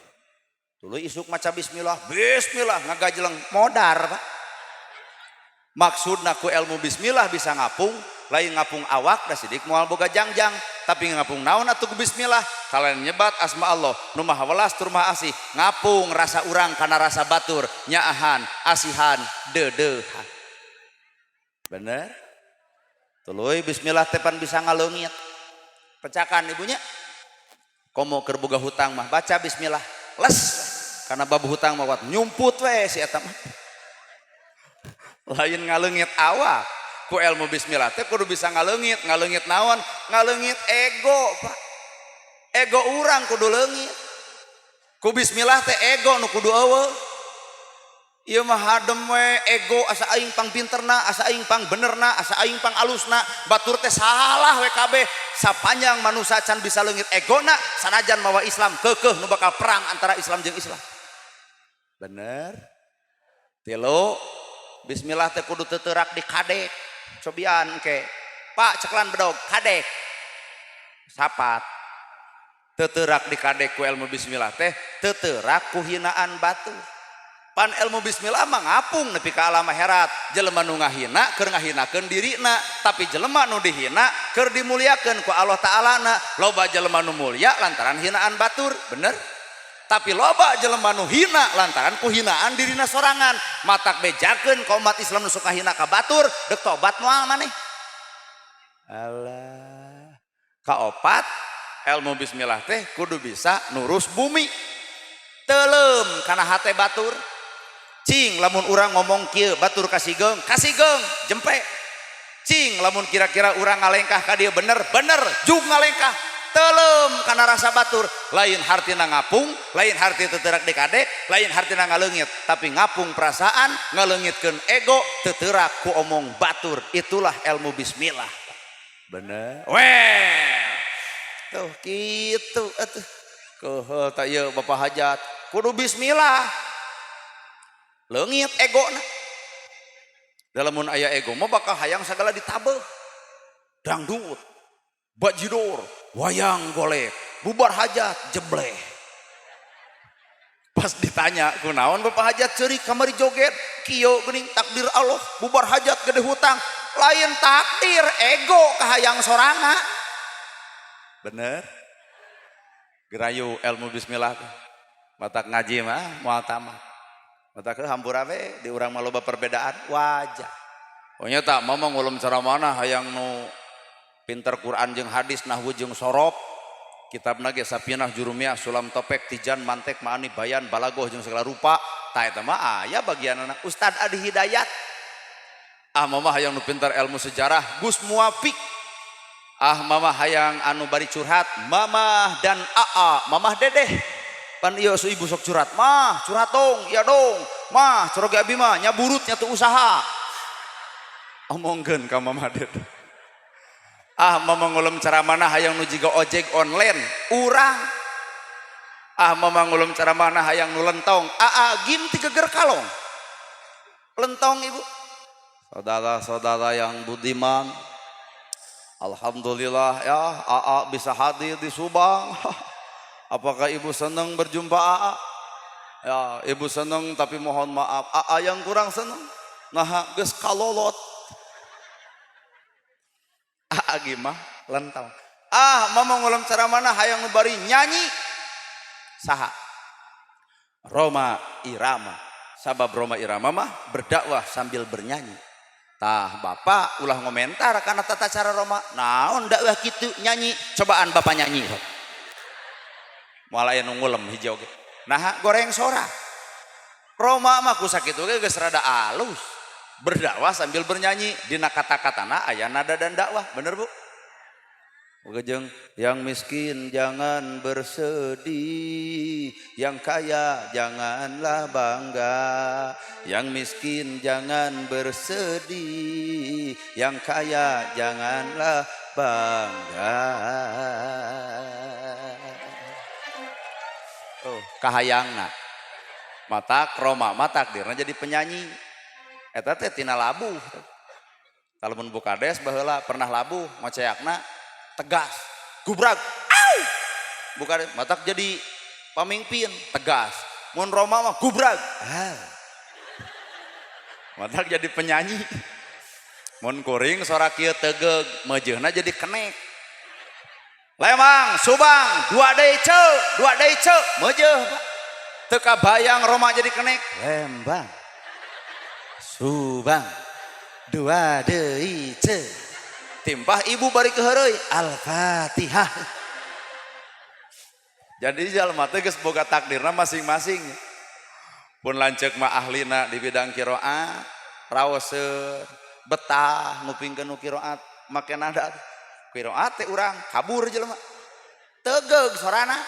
Tuluy isuk maca bismillah, bismillah ngagajeleng modar, Pak. Maksudna ku ilmu bismillah bisa ngapung, lain ngapung awak da sidik moal boga jangjang, tapi ngapung naon atuh ku bismillah? Kalian nyebat asma Allah, nu maha welas tur maha asih, ngapung rasa urang kana rasa batur, nyaahan, asihan, deudeuhan. Bener? Tuluy bismillah teh pan bisa ngaleungit. Pecakan ibunya. Komo keur boga hutang mah baca bismillah. Les karena bab hutang mah wat nyumput we si eta mah. Lain ngaleungit awak. Ku ilmu bismillah teh kudu bisa ngaleungit, ngaleungit naon? Ngaleungit ego, Pak. Ego urang kudu leungit. Ku bismillah teh ego nu kudu euweuh. Ieu mah hadem we ego, asa aing pang pinterna, asa aing pang benerna, asa aing pang alusna, batur teh salah we kabeh. Sapanjang manusia can bisa leungit egona, sanajan mawa Islam keukeuh nu bakal perang antara Islam jeung Islam. Bener? Tilu, bismillah teh kudu teuteurak di kadek. Cobian ke. Pak, cekelan bedog, kadek. Sapat. Teuteurak di kadek ku ilmu bismillah teh teuteurak ku hinaan batur. Pan ilmu bismillah mah ngapung nepi ka alam akhirat. Jelema nu ngahina keur ngahinakeun dirina, tapi jelema nu dihina keur dimuliakeun ku Allah Ta'ala na. Loba jelema nu mulia lantaran hinaan batur, bener? Tapi loba jelema nu hina lantaran ku hinaan dirina sorangan. Matak bejakeun ka umat Islam nu suka hina ka batur, deuk tobat moal maneh. Alah. Kaopat, ilmu bismillah teh kudu bisa nurus bumi. Teuleum kana hate batur. Cing lamun urang ngomong kieu batur kasigeung, kasigeung jempe. Cing lamun kira-kira urang ngalengkah ka dieu bener, bener jug ngalengkah. Teuleum kana rasa batur, lain hartina ngapung, lain harti teuteurak di kadek, lain hartina ngaleungit, tapi ngapung perasaan, ngaleungitkeun ego, teuteurak ku omong batur. Itulah ilmu bismillah. Bener? Weh. Tuh kitu atuh. Keuheul tak ieu Bapak Hajat, kudu bismillah. Leungit egona. Lamun aya ego mah bakal hayang sagala ditabeuh. Dangdut, bajidor, wayang golek, bubar hajat jebleh. Pas ditanya kunaon Bapak Hajat ceurik kamari joget, kieu geuning takdir Allah, bubar hajat gede hutang. Lain takdir, ego kahayang sorangan. Bener? Gerayu ilmu bismillah teh. Matak ngaji mah moal tamat. Matak hampura we di urang mah loba perbedaan wajah. Pokoknya tak mau ngulum cara mana hayang nu pinter Quran jeung hadis, nahwu jeung sorof, kitabna ge Sapinah, Jurumiyah, Sulam Topek, Tijan, Mantek, Maani, Bayan, Balagoh jeung segala rupa. Tah eta mah aya bagianana Ustad Adi Hidayat. Ah, mama hayang nu pinter ilmu sejarah, Gus Muwafiq. Ah, mama hayang anu bari curhat, Mamah dan Aa, Mamah Dedeh. Pan ieu su ibu sok curhat, mah curhat dong, iya dong, mah coroge abi mah nyaburut nya teu usaha. Omongkeun ka Mamah Dedeh. Ah, mama ngulum cara mana hayang nu jiga ojek online, urang. Ah, mama ngulum cara mana hayang nu lentong, aa gim ti geger kalong. Lentong ibu. Saudara-saudara yang budiman, alhamdulillah ya AA bisa hadir di Subang. Apakah ibu senang berjumpa AA? Ya, ibu senang, tapi mohon maaf AA yang kurang senang. Nah, geus kalolot. AA gimah lentang. Ah, mama ngulam cara mana hayang nu bari nyanyi. Saha? Rhoma Irama. Sabab Rhoma Irama mah berdakwah sambil bernyanyi. Tah bapak ulah ngomentar karena tata cara Rhoma. Naon dakwah kitu nyanyi, cobaan bapak nyanyi. Moal aya nu ngulem hiji oge. Nah goreng sora. Rhoma mah ku sakitu ge geus rada alus. Berdakwah sambil bernyanyi, dina kata-katana aya nada dan dakwah, bener Bu? Jeung yang miskin jangan bersedih, yang kaya janganlah bangga. Yang miskin jangan bersedih, yang kaya janganlah bangga. Oh, kahayangna. Matak Rhoma mah takdirna jadi penyanyi. Eta teh tina labuh. Lamun Bu Kades baheula pernah labuh, ngoceakna tegas, gubrag, au! Bukan matak jadi pemimpin tegas. Mun Rhoma mah gubrag, ah. Matak jadi penyanyi. Mun kuring sora kieu tegeug, meujeuhna jadi kenek. Lembang, Subang, dua deui ce, dua deui ce, meujeuh Pak. Teu kabayang Rhoma jadi kenek. Lembang, Subang, dua deui ce. Timpah ibu bari keheureuy, Al-Fatihah. Jadi jalma teh geus boga takdirna masing-masing. Pun lanceuk mah ahlina di bidang qiraat, raoseun, betah ngupingkeun nu qiraat, make nada. Qiraat teh urang kabur jelema. Tegeug sorana.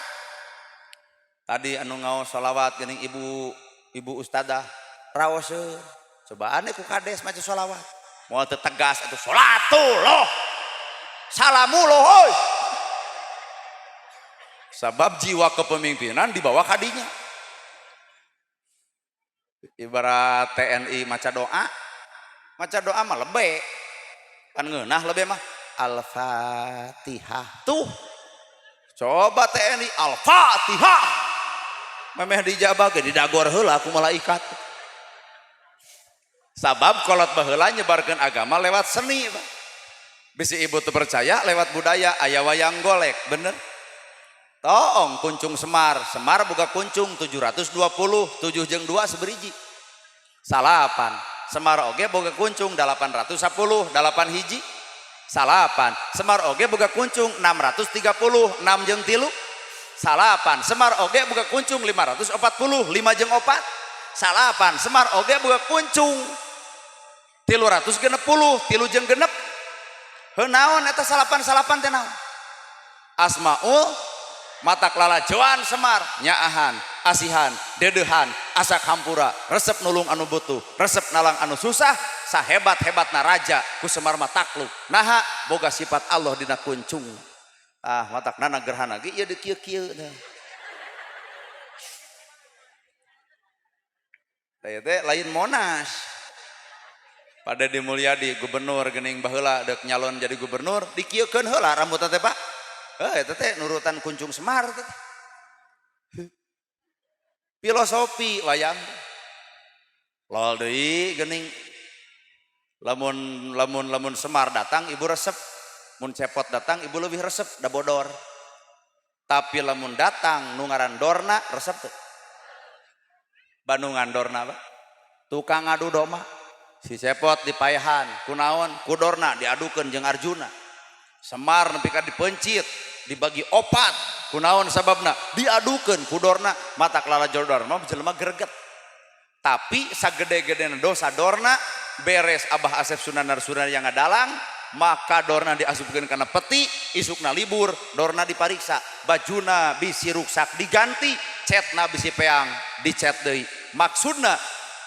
Tadi anu ngaos sholawat geuning ibu ibu ustadzah raoseun. Cobaan ku kades maca sholawat. Moal teu tegas atuh sholatullah. Salamullah hoi. Sabab jiwa kepemimpinan dibawa kadinya. Ibarat TNI maca doa mah lebe. Kan ngeunah lebe mah Al-Fatihah. Tuh. Coba TNI Al-Fatihah. Memeh dijabah ge didagor heula ku malaikat. Sabab kolot baheula nyebarkeun agama lewat seni, Pak. Bisi ibu teu percaya lewat budaya aya wayang golek, bener? Toong kuncung Semar, Semar boga kuncung 720, 7 jeung 2 seberiji. Salapan. Semar oge boga kuncung 810, 8 hiji. Salapan. Semar oge boga kuncung 630, 6 jeung 3. Salapan. Semar oge boga kuncung 540, 5 jeung 4. Salapan. Semar oge boga kuncung 360, 3 jeung 6. Heuh naon eta salapan-salapan teh naon? Asmaul matak lalajoan Semar nyaahan, asihan, deudeuhan, asak hampura, resep nulung anu butuh, resep nalang anu susah, sahebat-hebatna raja ku Semar mah takluk. Naha boga sifat Allah dina kuncung. Ah matak nana gerhana ge ieu di kieu-kieu teh. Teh teh lain Monas. Pak Dedi Mulyadi gubernur geuning baheula deuk nyalon jadi gubernur dikieukeun heula rambutna teh Pak. Heuh eta teh nurutan kuncung Semar teh. Filosofi wayang. Lol deui geuning lamun lamun lamun Semar datang ibu resep, mun Cepot datang ibu lebih resep da bodor. Tapi lamun datang nu ngaran Dorna resep teu. Bandungan Dorna Pak. Tukang ngadu domba. Si Cepot dipayahan kunaon ku Dorna diadukeun jeung Arjuna. Semar nepi ka dipencit dibagi opat kunaon sababna diadukeun ku Dorna matak lalajo Dorna mah jelema greget. Tapi sagede-gedena dosa Dorna beres Abah Asep Sunanar Sunanar yang ngadalang maka Dorna diasupkeun kana peti isukna libur Dorna dipariksa bajuna bisi ruksak diganti cetna bisi peang dicet deui. Maksudna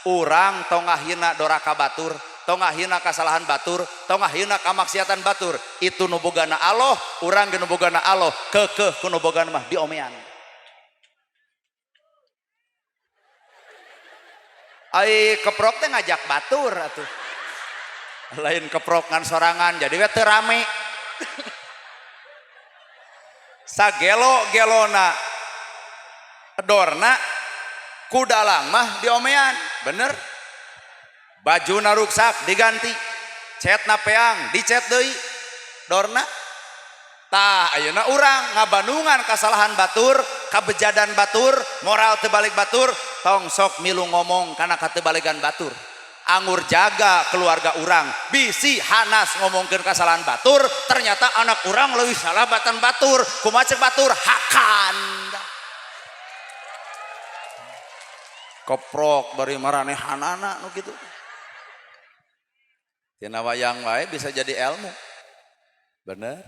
urang tongahina doraka batur, tongahina kasalahan batur, tongahina kamaksiatan batur, itu nu bogana Allah, urang ge nu bogana Allah, keukeuh ku nu bogana mah diomean. Ai keprok teh ngajak batur atuh. Lain keprok ngan sorangan jadi we teu rame. Sagelo-gelona Dorna kudalang mah diomean, bener? Bajuna ruksak diganti, cetna peang dicet deui Dorna. Tah ayeuna urang ngabandungan kasalahan batur, kabejadan batur, moral teu balik batur, Tong sok milu ngomong kana katebalegan batur. Angur jaga keluarga urang, bisi hanas ngomongkeun kasalahan batur, ternyata anak urang leuwih salah batan batur. Kumaha cek batur? Hakan. Koprok bari maranehanana nu kitu. Tina wayang wae bisa jadi ilmu. Bener?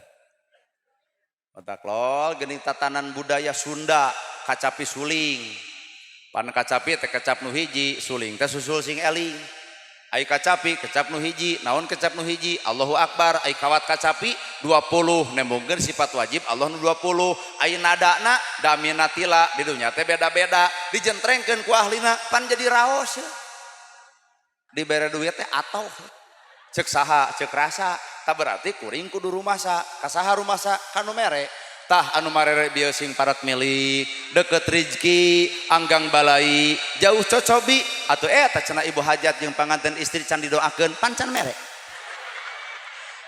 Otak lol geuning tatanan budaya Sunda, kacapi suling. Pan kacapi teh kecap nu hiji, suling teh susul sing eling. Ai kacapi kecap nu hiji, naon kecap nu hiji? Allahu Akbar. Ai kawat kacapi 20, nembongkeun sifat wajib Allah nu 20. Ai nadana damina tila di dunya teh beda-beda, dijentrengkeun ku ahlina pan jadi raos. Dibere duit teh atoh. Cek saha, cek rasa, tak berarti kuring kudu rumasa, kasaha rumasa kanu mere. Tah anu marere bieu sing parat milik, deket rizki, anggang balai, jauh cocobi, atuh eta cenah ibu hajat jeung panganten istri can didoakeun pancan mere.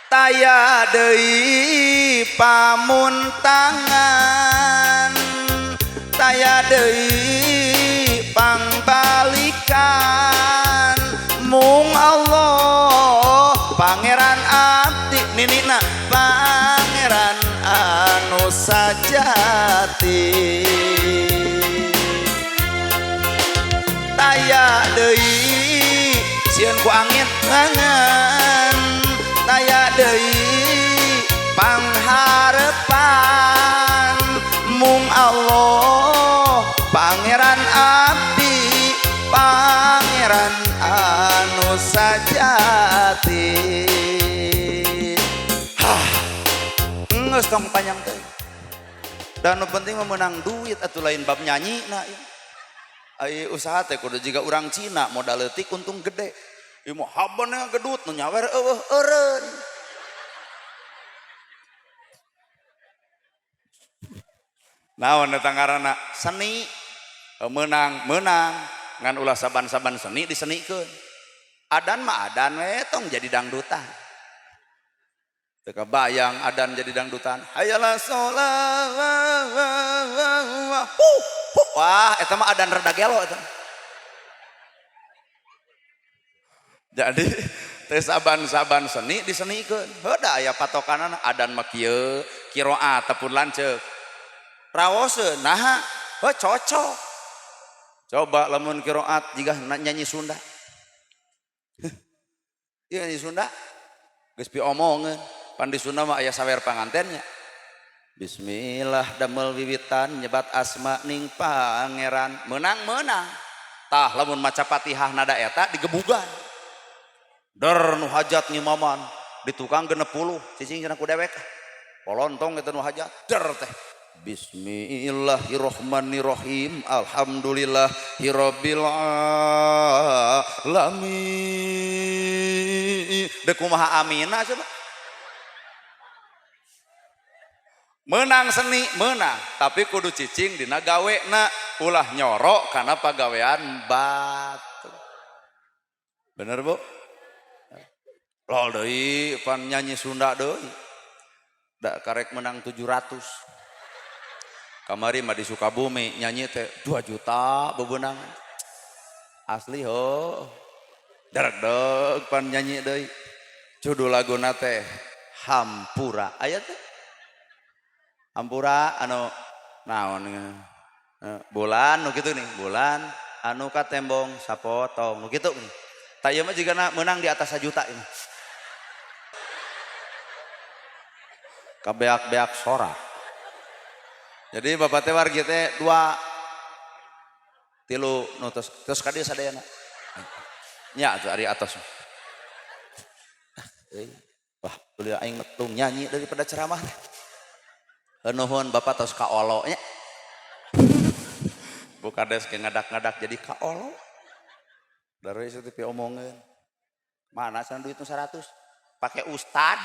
Taya deui pamuntangan, taya deui pangbalikan, mung Allah pangeran abdi ninina pangeran anu sajati. Taya deui sieun ku angin angan, taya deui pangharepan, mung Allah pangeran abdi pangeran anu sajati. Hah, geus tong panjang teh. Dan nu penting mah meunang duit atuh lain bab nyanyi na. Ai usaha teh kudu jiga urang Cina, modal leutik untung gede. Ieu mah habana gedut nu nyawer eueuh eureun. Naon eta ngaranna? Seni. Meunang, meunang. Ngan ulah saban-saban seni disenikeun. Adan mah adan we tong jadi dangdutan. Teu kabayang adan jadi dangdutan. Hayalah sholat. Huh, huh. Wah, eta mah adan rada gelo eta. Jadi teh saban-saban seni disenikeun. Heuh da aya patokanana adan mah kieu, qiraat ataupun lanceuk. Raoseun naha? Heuh cocok. Coba lamun qiraat jiga nyanyi Sunda. Ieu nyanyi Sunda geus piomongeun. Pan di Sunda mah aya sawer pangantennya. Bismillah damel wiwitan nyebat asma ning pangeran. Menang-menang. Tah lamun maca Fatihah nada eta digebugan. Der nu hajat ngimaman di tukang 60 cicing cenah ku dewek. Polontong eta nu hajat der teh. Bismillahirrahmanirrahim. Alhamdulillahirabbil alamin. Deuk kumaha amina coba. Menang seni menang, tapi kudu cicing dina gawena, ulah nyorok kana pagawean batu. Bener Bu? Lol deui pan nyanyi Sunda deui. Da karek menang 700. Kamari mah di Sukabumi nyanyi teh 2 juta bebenang. Asli ho. Darek pan nyanyi deui. Judul laguna teh Hampura. Aya teh. Hampura anu naon bulan nu kitu nih, bulan anu katembong sapotong nu kitu nih. Tah ieu mah jigana meunang di atas 1 juta ini. Kabeak-beak sora. Jadi bapak teh wargi teh 2 3 nu tos ka dieu sadayana. Nya atuh ari atos. Wah, beliau aing metung nyanyi daripada ceramah teh. Nuhun bapak tos kaolo nya. Bukades ke ngadak-ngadak jadi kaolo. Dari situ pi omongeun. Mana cenah duit nu 100? Pake ustad.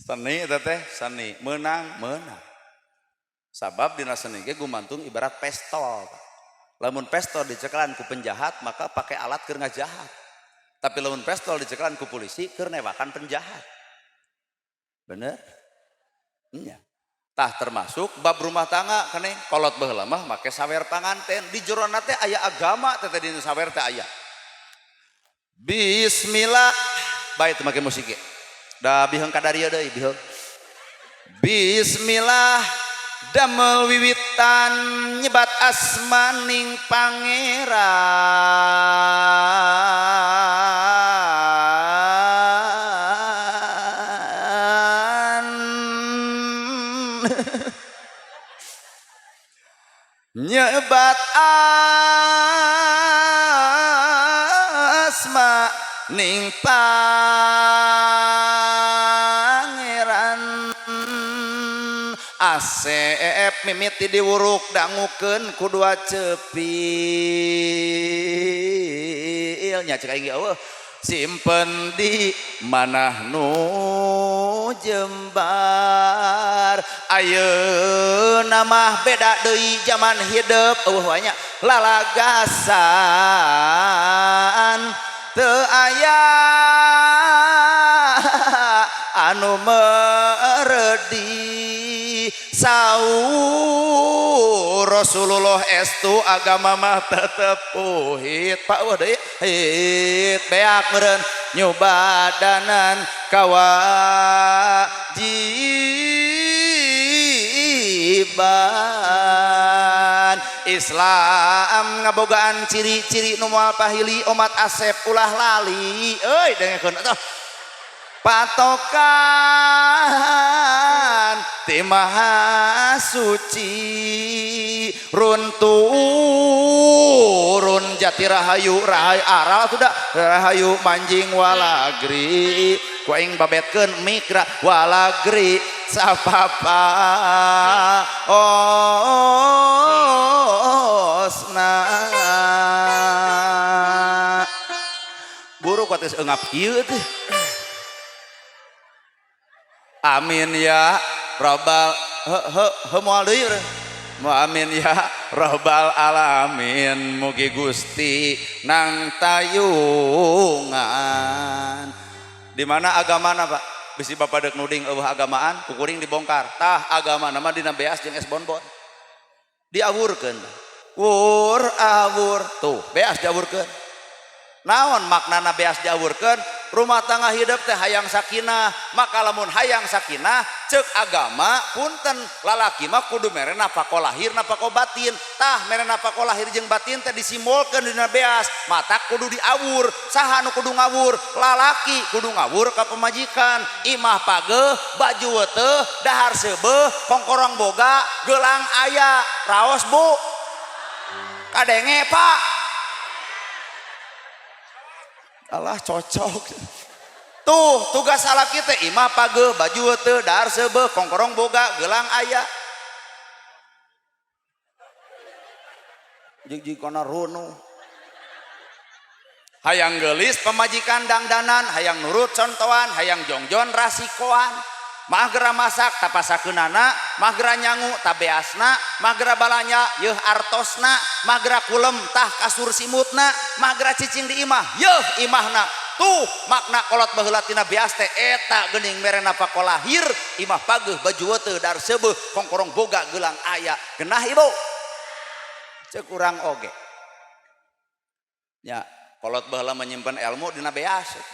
Seni eta teh seni, menang menang. Sabab dina seni ge gumantung ibarat pestol. Lamun pestol dicekalan ku penjahat maka pakai alat keur ngajahat. Tapi lamun pestol dicekalan ku polisi keur newakan penjahat. Bener? Iya. Tah, termasuk bab rumah tangga keneh, kolot baheula mah make sawer panganten. Di jerona teh aya agama teh, di sawer teh aya bismillah bae teu make musik ge. Da biheung kadaria deui biheung. Bismillah damel wiwitan nyebat asmaning pangeran, nyebat asma ning pangeran. Asep mimiti diwuruk dangukeun ku dua cepil nya, cek aing ge eueuh simpen di manah nu jembar. Ayeuna mah beda deui zaman hidup, eueuh wae nya lalagasan, teu aya anu meredi. Saur Rasulullah estu agama mah tetep peuhit, Pak. Wah deui hit beak meureun nyubadanan kawajiban. Islam ngabogaan ciri-ciri nu moal pahili, omat asep ulah lali euy, dengekeun atuh. Patokan ti Maha Suci, runturun jati rahayu rahayu aral sudah rahayu manjing walagri ku aing babetkeun mikra walagri sapapa osna buruk wates eungap kieu teh. Amin ya robbal he he he moal deui. Amin ya robbal alamin, mugi Gusti nang tayungan. Di mana agamana, Pak? Bisi bapak dek nuding eueuh agamaan, ku kuring dibongkar. Tah, agama nama dina beas jeung es bonbon diawurkeun, wur awur tuh beas diawurkeun. Naon maknana beas diawurkeun? Rumah tangga hidup teh hayang sakinah. Maka lamun hayang sakinah, cek agama punten, lalaki mah kudu mere nafkah lahir, nafkah batin. Tah, mere nafkah lahir jeung batin teh disimbolkeun dina beas, mata kudu diawur. Saha nu kudu ngawur? Lalaki kudu ngawur ka pamajikan. Imah pageuh, baju weuteuh, dahar seubeuh, kongkorong boga, gelang aya. Raos, Bu, kadenge, Pak. Allah cocok tuh. Tugas salaki teh imah pageuh, baju teu, dahar seubeuh, kongkorong boga, gelang aya, jig kana runu. Hayang gelis pamajikan dangdanan, hayang nurut contohan, hayang jongjon rasikoan. Mah gera masak tapasakeunana, mah gera nyangu tabeasna, mah gera balanya yeuh artosna, mah gera kulem tah kasur simutna, mah gera cicing di imah yeuh imahna. Tuh makna kolot baheula tina beas teh eta geuning, mere nafkah lahir, imah pageuh, baju teu, dar seubeuh, kongkorong boga, gelang aya. Genah, Ibu? Cek urang oge nya, kolot baheula menyimpan ilmu dina beas ya.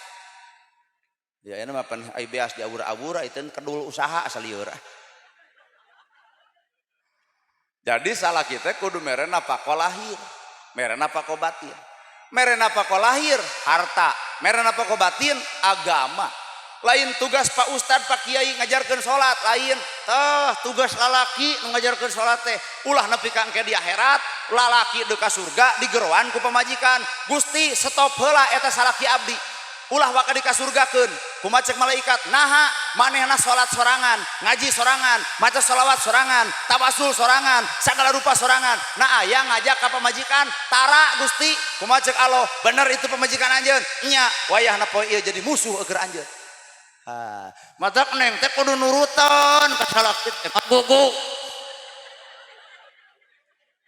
Ini mah pan ai beas diawur-awur itu kedul usaha asal lieur. Jadi salah kita kudu mere nafkah lahir, mere nafkah batin. Mere nafkah lahir harta, mere nafkah batin agama. Lain tugas Pak Ustad, Pak Kiai ngajarkeun salat, lain teh tugas lalaki nu ngajarkeun salat teh. Ulah nepi ka engke di akhirat lalaki deuk ka surga digeroan ku pamajikan, "Gusti, stop heula eta salaki abdi, ulah waka dikasurgakeun." Kumaha cek malaikat? "Naha? Manehna salat sorangan, ngaji sorangan, maca sholawat sorangan, tawasul sorangan, segala rupa sorangan. Nah, aya ngajak ka pamajikan tara, Gusti." Kumaha cek Allah? "Bener itu pamajikan anjeun nya, wayahna poe ieu jadi musuh eueur anjeun." Ha, matak neng teh kudu nurutan ka salaki teh, gugu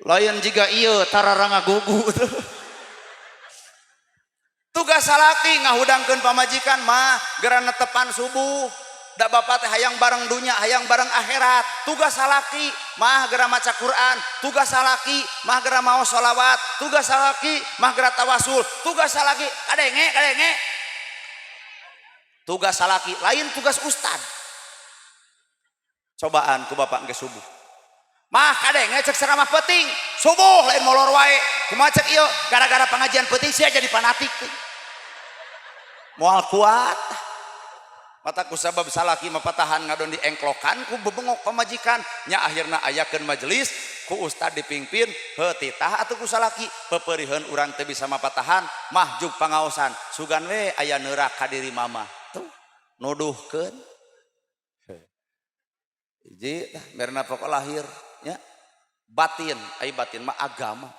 lain jiga ieu tarara ngagugu. Tugas salaki ngahudangkeun pamajikan mah gera netepan subuh. Da bapak teh hayang bareng dunya, hayang bareng akhirat. Tugas salaki mah geura maca Quran, tugas salaki mah geura maos sholawat, tugas salaki mah geura tawasul, tugas salaki kadenge kadenge. Tugas salaki lain tugas ustad. Cobaan ku bapak engke subuh. Mah kadenge cek ceramah peuting, subuh lain molor wae. Kumaha cek ieu gara-gara pengajian peuting sia jadi fanatik. Moal kuat. Mata ku sabab salaki mah patahan ngadon diengklokan ku bebengok pamajikan nya akhirna ayakeun majelis ku ustad dipimpin heuh titah atuh ku salaki peperiheun urang teu bisa mapatahan mah jug pangaosan sugan we aya neurak ka diri mama tuh nuduhkeun hiji tah merna pokok lahir nya batin ai batin mah agama.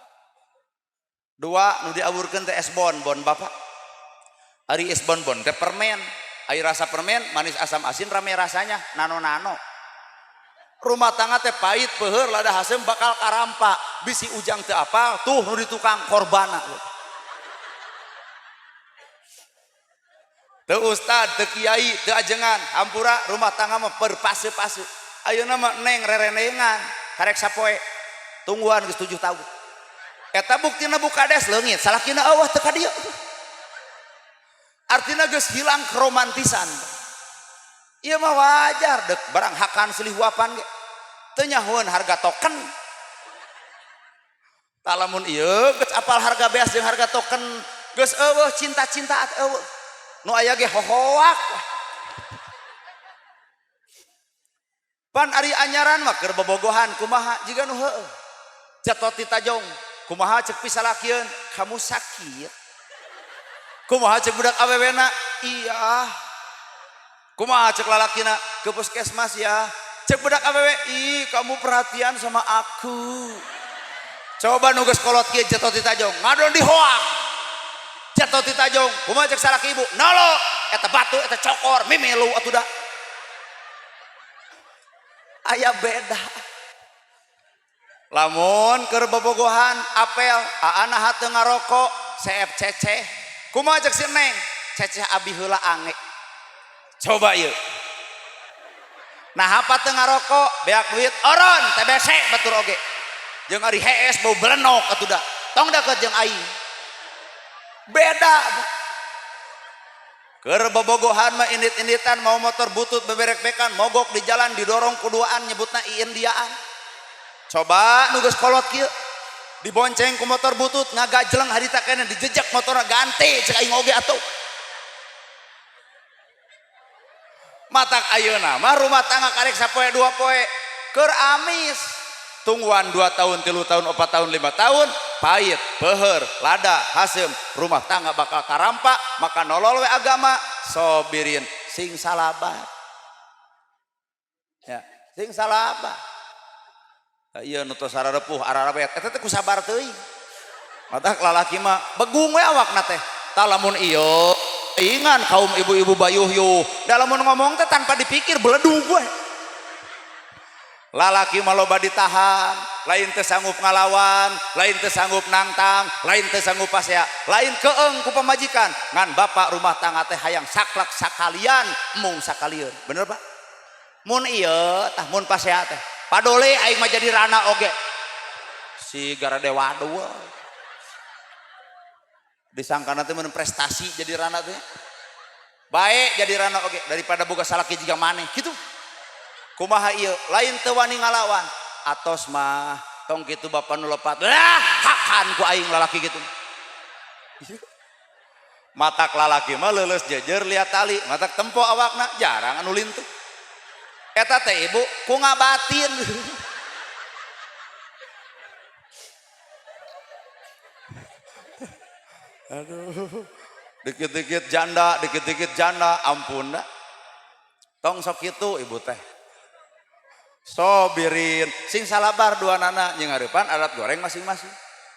Dua nu diawurkeun teh es bonbon bapak. Ari es bonbon teh permen. Air rasa permen manis asam asin rame rasanya nano-nano. Rumah tangga teh pahit peuheur lada haseum bakal karampa bisi ujang teu apal tuh nu di tukang korbana. Teu ustad teu kiai teu ajengan hampura rumah tangga mah berpase-pase. Ayeuna mah neng rerenengan karek sapoe tungguan geus 7 tahun. Eta buktina bukades leungit salakina eueuh teu ka dieu. Artinya geus hilang keromantisan. Ieu mah wajar dek barang hakan silih huapan ge. Teu nyahoeun harga token. Tah lamun ieu geus apal harga beas jeung harga token, geus eueuh cinta-cinta eueuh. Nu aya ge hohoak. Pan ari anyaran mah keur bobogohan kumaha jiga nu heueuh. Jatot ti tajong, kumaha cek pisalakieun, kamu sakit. Kumaha cek budak awewena? Iya. Kumaha cek lalakina? Ke puskesmas ya. Cek budak awewe, ih kamu perhatian sama aku. Coba nu geus kolot kieu jatot ti tajong, ngadon dihoak. Jatot ti tajong, kumaha cek salaki ibu? Nolo, eta batu, eta cokor, mimilu atuh da. Aya beda. Lamun keur bobogohan apel, aana teu ngarokok, seep ceceh. Kumaha cek si neng? Ceceh abi heula ange. Coba ieu. Nah apa teu ngarokok, beak duit oron TBC batur oge. Jeung ari hees bau belenok atuh da. Tong deket jeung aing. Beda. Keur bobogohan mah indit-inditan mau motor butut beberek-bekan mogok di jalan didorong kuduaan nyebutna iindiaan. Coba nu geus kolot kieu. Dibonceng ku motor butut ngagajleng harita keneh dijejak motorna ganti cek aing oge atuh. Matak ayeuna mah rumah tangga karek sapoe dua poe keur amis. Tungguan 2 tahun, 3 tahun, 4 tahun, 5 tahun pahit, peuheur, lada, haseum, rumah tangga bakal karampa, maka nolol we agama sobirin sing salabar. Ya, sing salabar. Iya nu tos sararepuh ararabet eta teh ku sabar teuing. Matak lalaki mah begung we awakna teh. Tah lamun ieu ingan kaum ibu-ibu bayuh-yuh, da lamun ngomong teh tanpa dipikir beledug we. Lalaki mah loba ditahan, lain teu sanggup ngalawan, lain teu sanggup nangtang, lain teu sanggup pasea, lain keeng ku pamajikan. Ngan bapak rumah tangga teh hayang saklek sakalian, mung sakalieun. Bener Pak? Mun ieu tah mun pasea teh. Padole aing mah jadi rana oge. Si garade waduh. Disangkana teh mun prestasi jadi rana teh. Baik jadi rana oge daripada boga salaki jiga maneh kitu. Kumaha ieu lain teu wani ngalawan. Atos mah tong kitu bapa nu lepat. Lah hakan ku aing lalaki kitu. Matak lalaki mah leuleus jejer liat tali, matak tempo awakna jarang anu lintuh. Eta teh ibu ku ngabatin. Aduh, dikit-dikit janda, ampun dah. Tong sok kitu ibu teh. Sobirin, sing salabar dua nana jeung hareupan adat goreng masing-masing.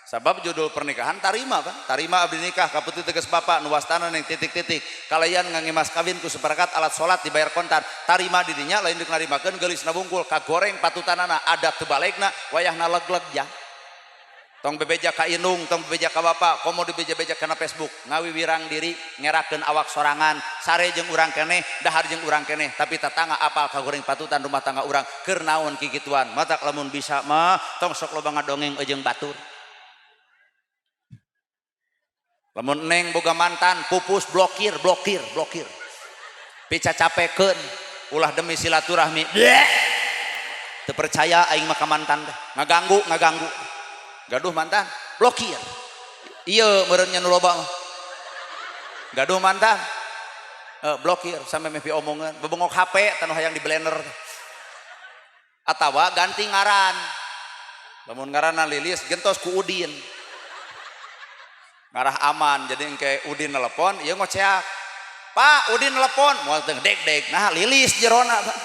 Sabab judul pernikahan tarima kan, tarima abdi nikah kaputi tegas bapak nu wastana ning titik-titik. Kalayan ngangge mas kawin ku seperangkat alat salat dibayar kontan. Tarima di dinya lain deuk narimakeun geulisna bungkul kagoreng patutanana adat teu balegna wayahna leg-leg jang. Tong bebeja ka indung, tong bebeja ka bapak, komo dibeja-beja kana Facebook, ngawiwirang diri, ngerakeun awak sorangan, sare jeung urang keneh, dahar jeung urang keneh, tapi tatangga apal kagoreng patutan rumah tangga urang, keur naon kikituan, matak lamun bisa mah tong sok loba ngadongeng jeung batur. Lamun neng boga mantan, pupus blokir, blokir, blokir. Pica capekeun, ulah demi silaturahmi. Bleh. Teu percaya aing mah ka mantan teh, ngaganggu, ngaganggu. Gaduh mantan, blokir. Iya meureun nya nu loba mah. Gaduh mantan, blokir sampai meh omongan, bebengok HP tanu hayang di blender. Atawa ganti ngaran. Lamun ngaranna Lilis gentos ku Udin. Ngarah aman, jadi engke Udin nelpon, ieu ngoceak. Pak, Udin nelpon, moal teu deg-deg. Nah, Lilis jerona, Pak.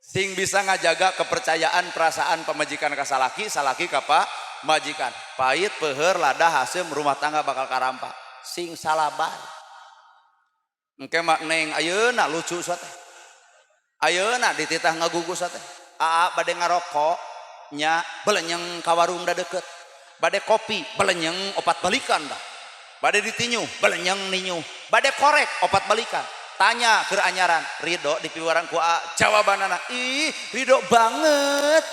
Sing bisa ngajaga kepercayaan perasaan pemajikan ka salaki, salaki ka pamajikan. Pahit, peuheur, lada, haseum, rumah tangga bakal karampa. Sing salabar. Engke mah neng ayeuna lucu teh. Ayeuna dititah ngagugus teh. Aa bade ngarokok nya belenyeng ka warung da deket. Bade kopi belenyeng opat balikan dah. Bade ditinyu belenyeng ninyu. Bade korek opat balikan. Tanya keur anyaran, ridho dipiwarang ku A, jawabanana ih ridho banget.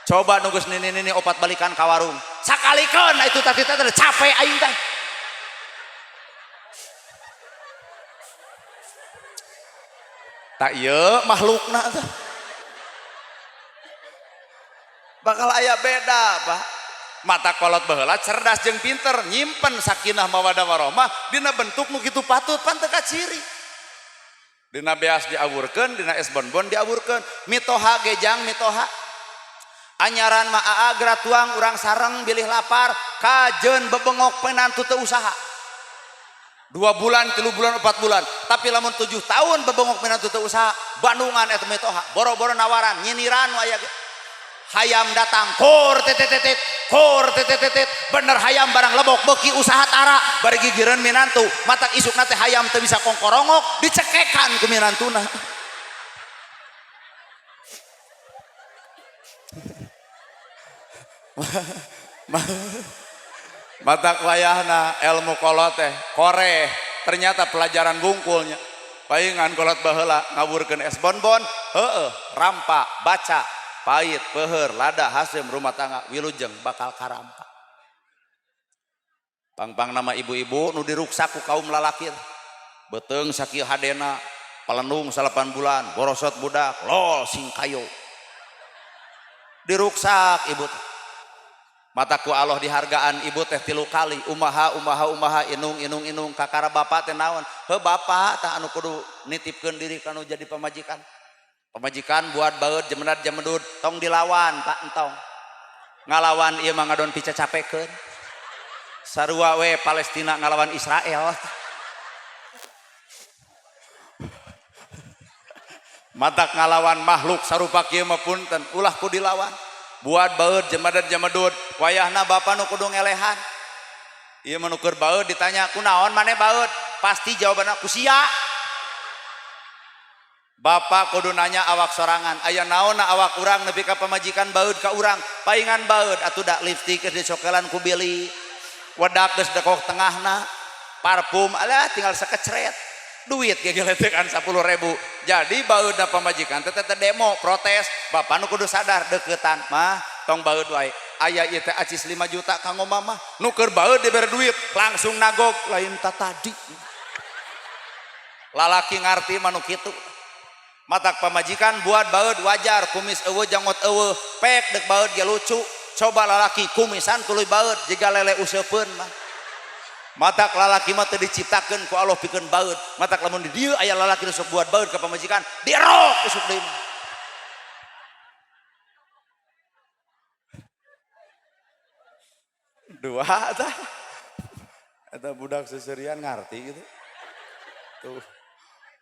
Coba nunggu nini-nini opat balikan ka warung. Sakalikeun itu tadi teh capek aing teh. Tak ieu makhlukna teh. Bakal aya beda, Pak. Mata kolot baheula cerdas jeung pinter, nyimpen sakinah mawadah warahmah dina bentuk nu kitu patut pan teu kaciri. Dina beas diawurkeun, dina es bonbon diawurkeun, mitoha gejang mitoha. Anyaran mah aa geura tuang urang sareng bilih lapar, kajeun bebengok penantu teu usaha. 2 bulan, 3 bulan, 4 bulan. Tapi lamun 7 tahun bebengok penantu teu usaha, bandungan eta mitoha, boro-boro nawaran, nyiniran aya ge. Hayam datang, kor tetetetet, kor tetetetet, bener hayam barang lebok beuki usaha tara, bari gigireun minantu, matak isukna teh hayam teu bisa kongkorongok, dicekekan ku minantuna. Matak wayahna ilmu kolot teh koreh, ternyata pelajaran bungkulnya. Paingan kolot baheula ngawurkeun es bonbon, heueuh, rampa, baca, pahit, peuheur, lada, haseum, rumah tangga wilujeng bakal karampa. Pang-pang nama ibu-ibu nu diruksak ku kaum lalakir. Beuteung sakieu hadena, palendung 8 bulan, borosot budak, lol sing kayo. Diruksak ibu teh. Mata ku Allah dihargaan ibu teh 3 kali, umaha umaha umaha inung inung inung kakara bapak teh naon? Heuh bapak tah anu kudu nitipkeun diri kanu jadi pamajikan. Pamajikan buat baeud jemenad jemedud tong dilawan pak entong. Ngalawan ieu mah ngadon picacapekeun. Sarua we Palestina ngalawan Israel. Matak ngalawan makhluk sarupa kieu mah punten ulah ku dilawan. Buat baeud jemadad jemedud wayahna bapa nu kudu ngelehan. Ieu mah nu keur baeud ditanya kunaon maneh baeud? Pasti jawabanna ku sia. Bapak kudu nanya awak sorangan, aya naonna awak urang nepi ka pamajikan baeud ka urang, paingan baeud atuh da lipstick geus dicokelan ku bili, wedak geus dekok tengahna, parfum alah tinggal sekecret, duit gegeletekan 10.000. Jadi baeudna pamajikan teh teh demo protes, bapak nu kudu sadar deukeutan mah tong baeud wae. Aya ieu teh acis 5 juta kanggo mama, nu keur baeud dibere duit langsung nagog lain ta tadi. Lalaki ngarti mah nu kitu. Matak pamajikan buat baeud wajar, kumis eueuh janggot eueuh, pek deuk baeud ge lucu. Coba lalaki kumisan tuluy baeud jiga lele useupeun mah. Matak lalaki mah teu diciptakeun ku Allah pikeun baeud. Matak lamun di dieu aya lalaki nu sok buat baeud ka pamajikan, dirok usuk deui mah. Dua tah. Eta budak seserian ngarti gitu. Tuh.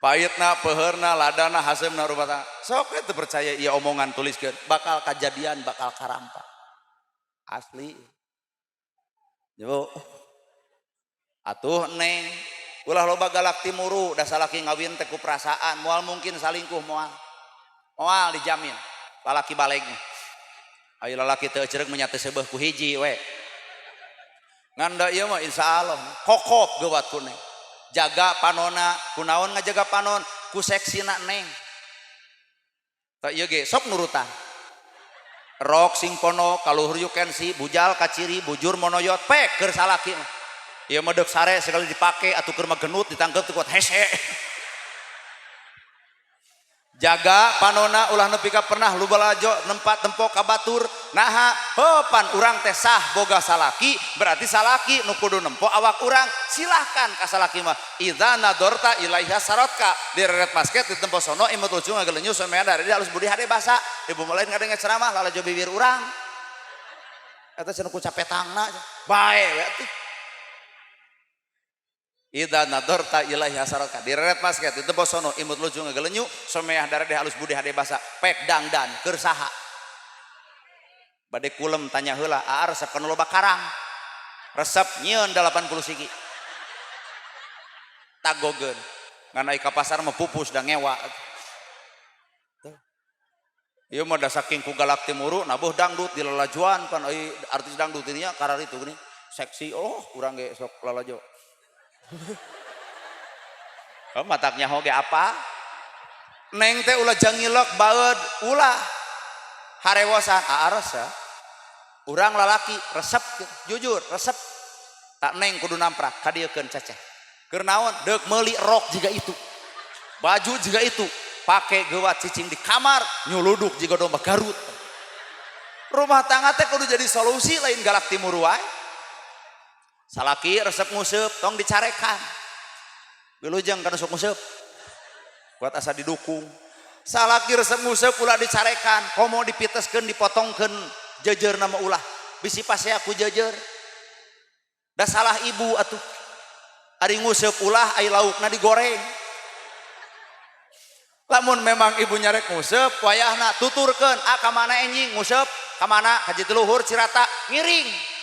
Pahitna, peuheurna, ladana, haseumna rumah tangga. Sok we teu percaya ieu omongan tuliskeun, bakal kajadian, bakal karampa. Asli. Yo. Atuh neng, ulah loba galak timuru, da salaki ngawin teh ku perasaan, moal mungkin salingkuh moal. Moal dijamin. Lalaki balegnya. Ayo lalaki teu ecereuk mah nya teu seubeuh ku hiji we. Ngan da ieu mah insyaallah kokop geuwat ku neng. Jaga panona, kunaon ngajaga panon? Ku seksina neng. Tah ieu ge sok nurutan. Rok sing pono kaluhur yukensi bujal kaciri bujur monoyot pek keur salaki mah. Ieu mah deuk sare sekali dipake atuh keur mah genut ditangkep teu kuat hese. Jaga panona ulah nepi ka pernah lubalajo nempat tempo ka batur. Naha heupan urang teh sah boga salaki berarti salaki nu kudu nempo awak urang. Silahkan ka salaki mah idza nadorta ilaiha saratka direret basket di tempo sono imut lucu ngagelenyu somea dari halus budi hade basa ibu mulai ngadenge ceramah lalajo bibir urang eta cenah ku capetangna bae we atuh. Idza nadorta ilaiha saratka direret basket di tempo sono imut lucu ngagelenyu someah darede halus budi hade basa pek dangdan keur saha bade kulem tanya heula aa resep kana loba karang resep nyieun 80 siki tagogeun ngan ai ka pasar mah pupus da ngewa. Ieu mah da saking ku galak timuru nabuh dangdut di lalajuan pan ai artis dangdut ini nya kararitu geuning seksi oh urang ge sok lalajo. Oh, mataknya hoge apa? Neng teh ulah jangilek baeud ulah harewosan aa resep. Urang lalaki resep jujur resep. Tak neng kudu namprak kadieukeun ceceh. Keur naon? Deuk meuli rok jiga itu. Baju jiga itu. Pake geuwat cicing di kamar nyuluduk jiga domba Garut. Rumah tangga teh kudu jadi solusi lain galak timur wae. Salaki resep nguseup tong dicarekan. Wilujeng kana sok nguseup. Kuat asa didukung. Salaki resep nguseup ulah dicarekan, komo dipiteskeun dipotongkeun jejeurna mah ulah. Bisi pasea ku jeujeur. Da salah ibu atuh. Ari nguseup ulah ai laukna digoreng. Lamun memang ibu nyarek nguseup wayahna tuturkeun, ah ka mana enjing nguseup, ka mana ka Jatiluhur Cirata ngiring.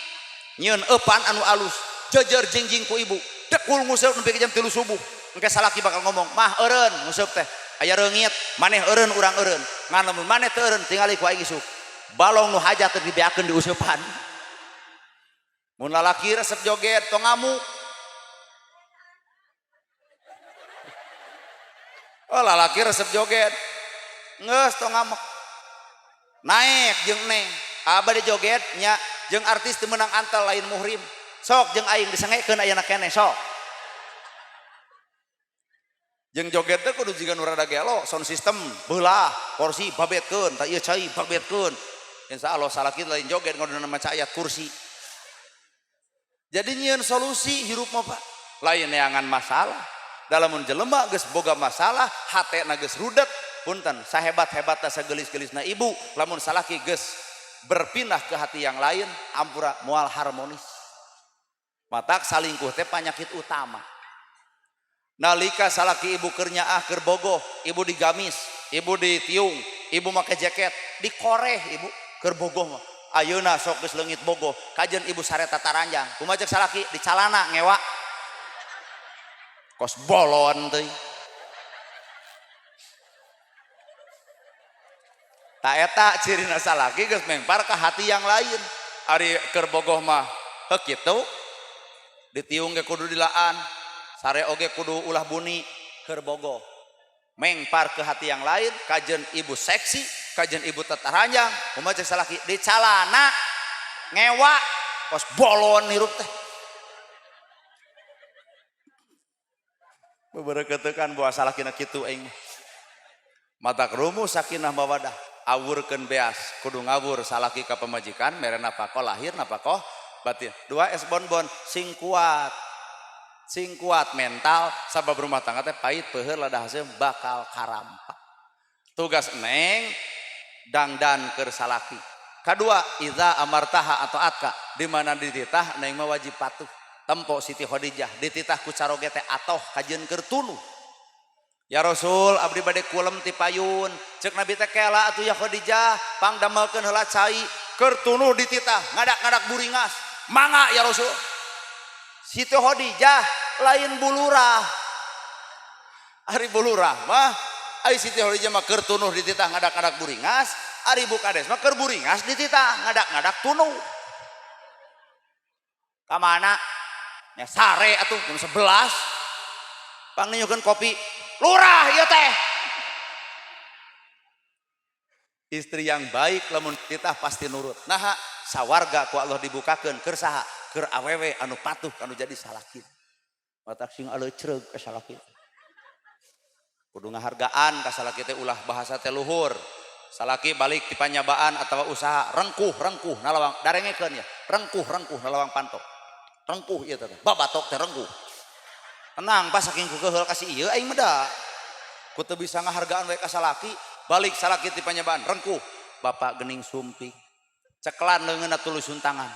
Nyieun eupan anu alus, jejer jingjing ku ibu. Dekul nguseup nepi ka jam 3 subuh. Engke salaki bakal ngomong, "Mah eureun nguseup teh. Aya reungit, maneh eureun urang eureun." Ngan lamun maneh teu eureun tingali ku aing isuk. Balong nu hajat teu dibeakeun di useupan. Mun lalaki resep joget tong ngamuk. Oh lalaki resep joget. Geus tong ngamuk. Naek jeung neng. Abah di joget nya jeung artis teu meunang antel lain muhrim. Sok jeung aing disengekeun ayana keneh sok. Jeung joget teh kudu jiga nu rada gelo, sound system beulah, kursi babetkeun, tah ieu cai babetkeun. Insyaallah salaki lain joget ngodona maca ayat kursi. Jadi nyieun solusi hirup mah Pak. Lain neangan masalah. Dalamun jelema geus boga masalah, hatena geus rudet, punten sahebat-hebatna sagelis-gelisna ibu, lamun salaki geus berpindah ke hati yang lain, ampura moal harmonis. Matak salingkuh teh panyakit utama. Nalika salaki ibu keur nyaah keur bogoh, ibu digamis, ibu ditiung, ibu make jaket, dikoreh ibu keur bogoh mah. Ayeuna sok geus leungit bogoh, kajen ibu sareta taranjang. Kumaha cek salaki di calana ngewa. Kos bolon teuing. Ta eta cirina salaki geus mengpar ka hati yang lain. Ari keur bogoh mah heuh kitu. Ditiung ge kudu dilaan, sare oge kudu ulah buni keur bogoh. Mengpar ke hati yang lain, kajen ibu seksi, kajen ibu tetaranjang, kumaha cek salaki di calana ngewa kos bolon hirup teh. Bebereketekan buah salakina kitu aing. Matak rumus sakinah mawadah, awurkeun beas, kudu ngawur salaki ka pamajikan, mere napakoh lahir napakoh batin. 2 es bonbon sing kuat. Sing kuat mental sabab rumah tangga teh pahit peuheur lada haseum bakal karampak. Tugas neng dangdan keur salaki. Kadua idza amartaha atau atka di mana dititah neng mah wajib patuh. Tempo Siti Khadijah dititah ku caroge teh atoh kajeun keur tuluh. Ya Rasul abdi bade kulem ti payun. Ceuk Nabi teh kela atuh ya Khadijah pangdamelkeun heula cai keur tunuh dititah ngadak-ngadak buringas. Mangga ya Rasul. Siti Khadijah lain bulurah. Ari bulurah mah ai Siti Khadijah mah keur tunuh dititah ngadak-ngadak buringas Ari Bu Kades mah keur buringas dititah ngadak-ngadak tunu. Ka mana? Nya sare atuh jam 11. Pang ninyukeun kopi. Lurah ieu teh. Istri yang baik lamun titah pasti nurut. Naha sawarga ku Allah dibukakeun keur saha? Keur awewe anu patuh anu jadi salaki. Matak sing aleucreug ka salaki. Kudu ngahargaan ka salaki teh ulah bahasa teh luhur. Salaki balik ti panyabaan atawa usaha rengkuh-rengkuh nalawang darengekeun ya. Rengkuh-rengkuh nalawang panto. Rengkuh ieu teh. Babatok teh rengkuh. Tenang pas saking kekeheul ka si ieu aing mah da. Ku teu bisa ngahargaan we ka salaki, balik salaki ti panyabaan rengkuh. Bapak gening sumping. Ceklan leungeunna tuluy suntangan.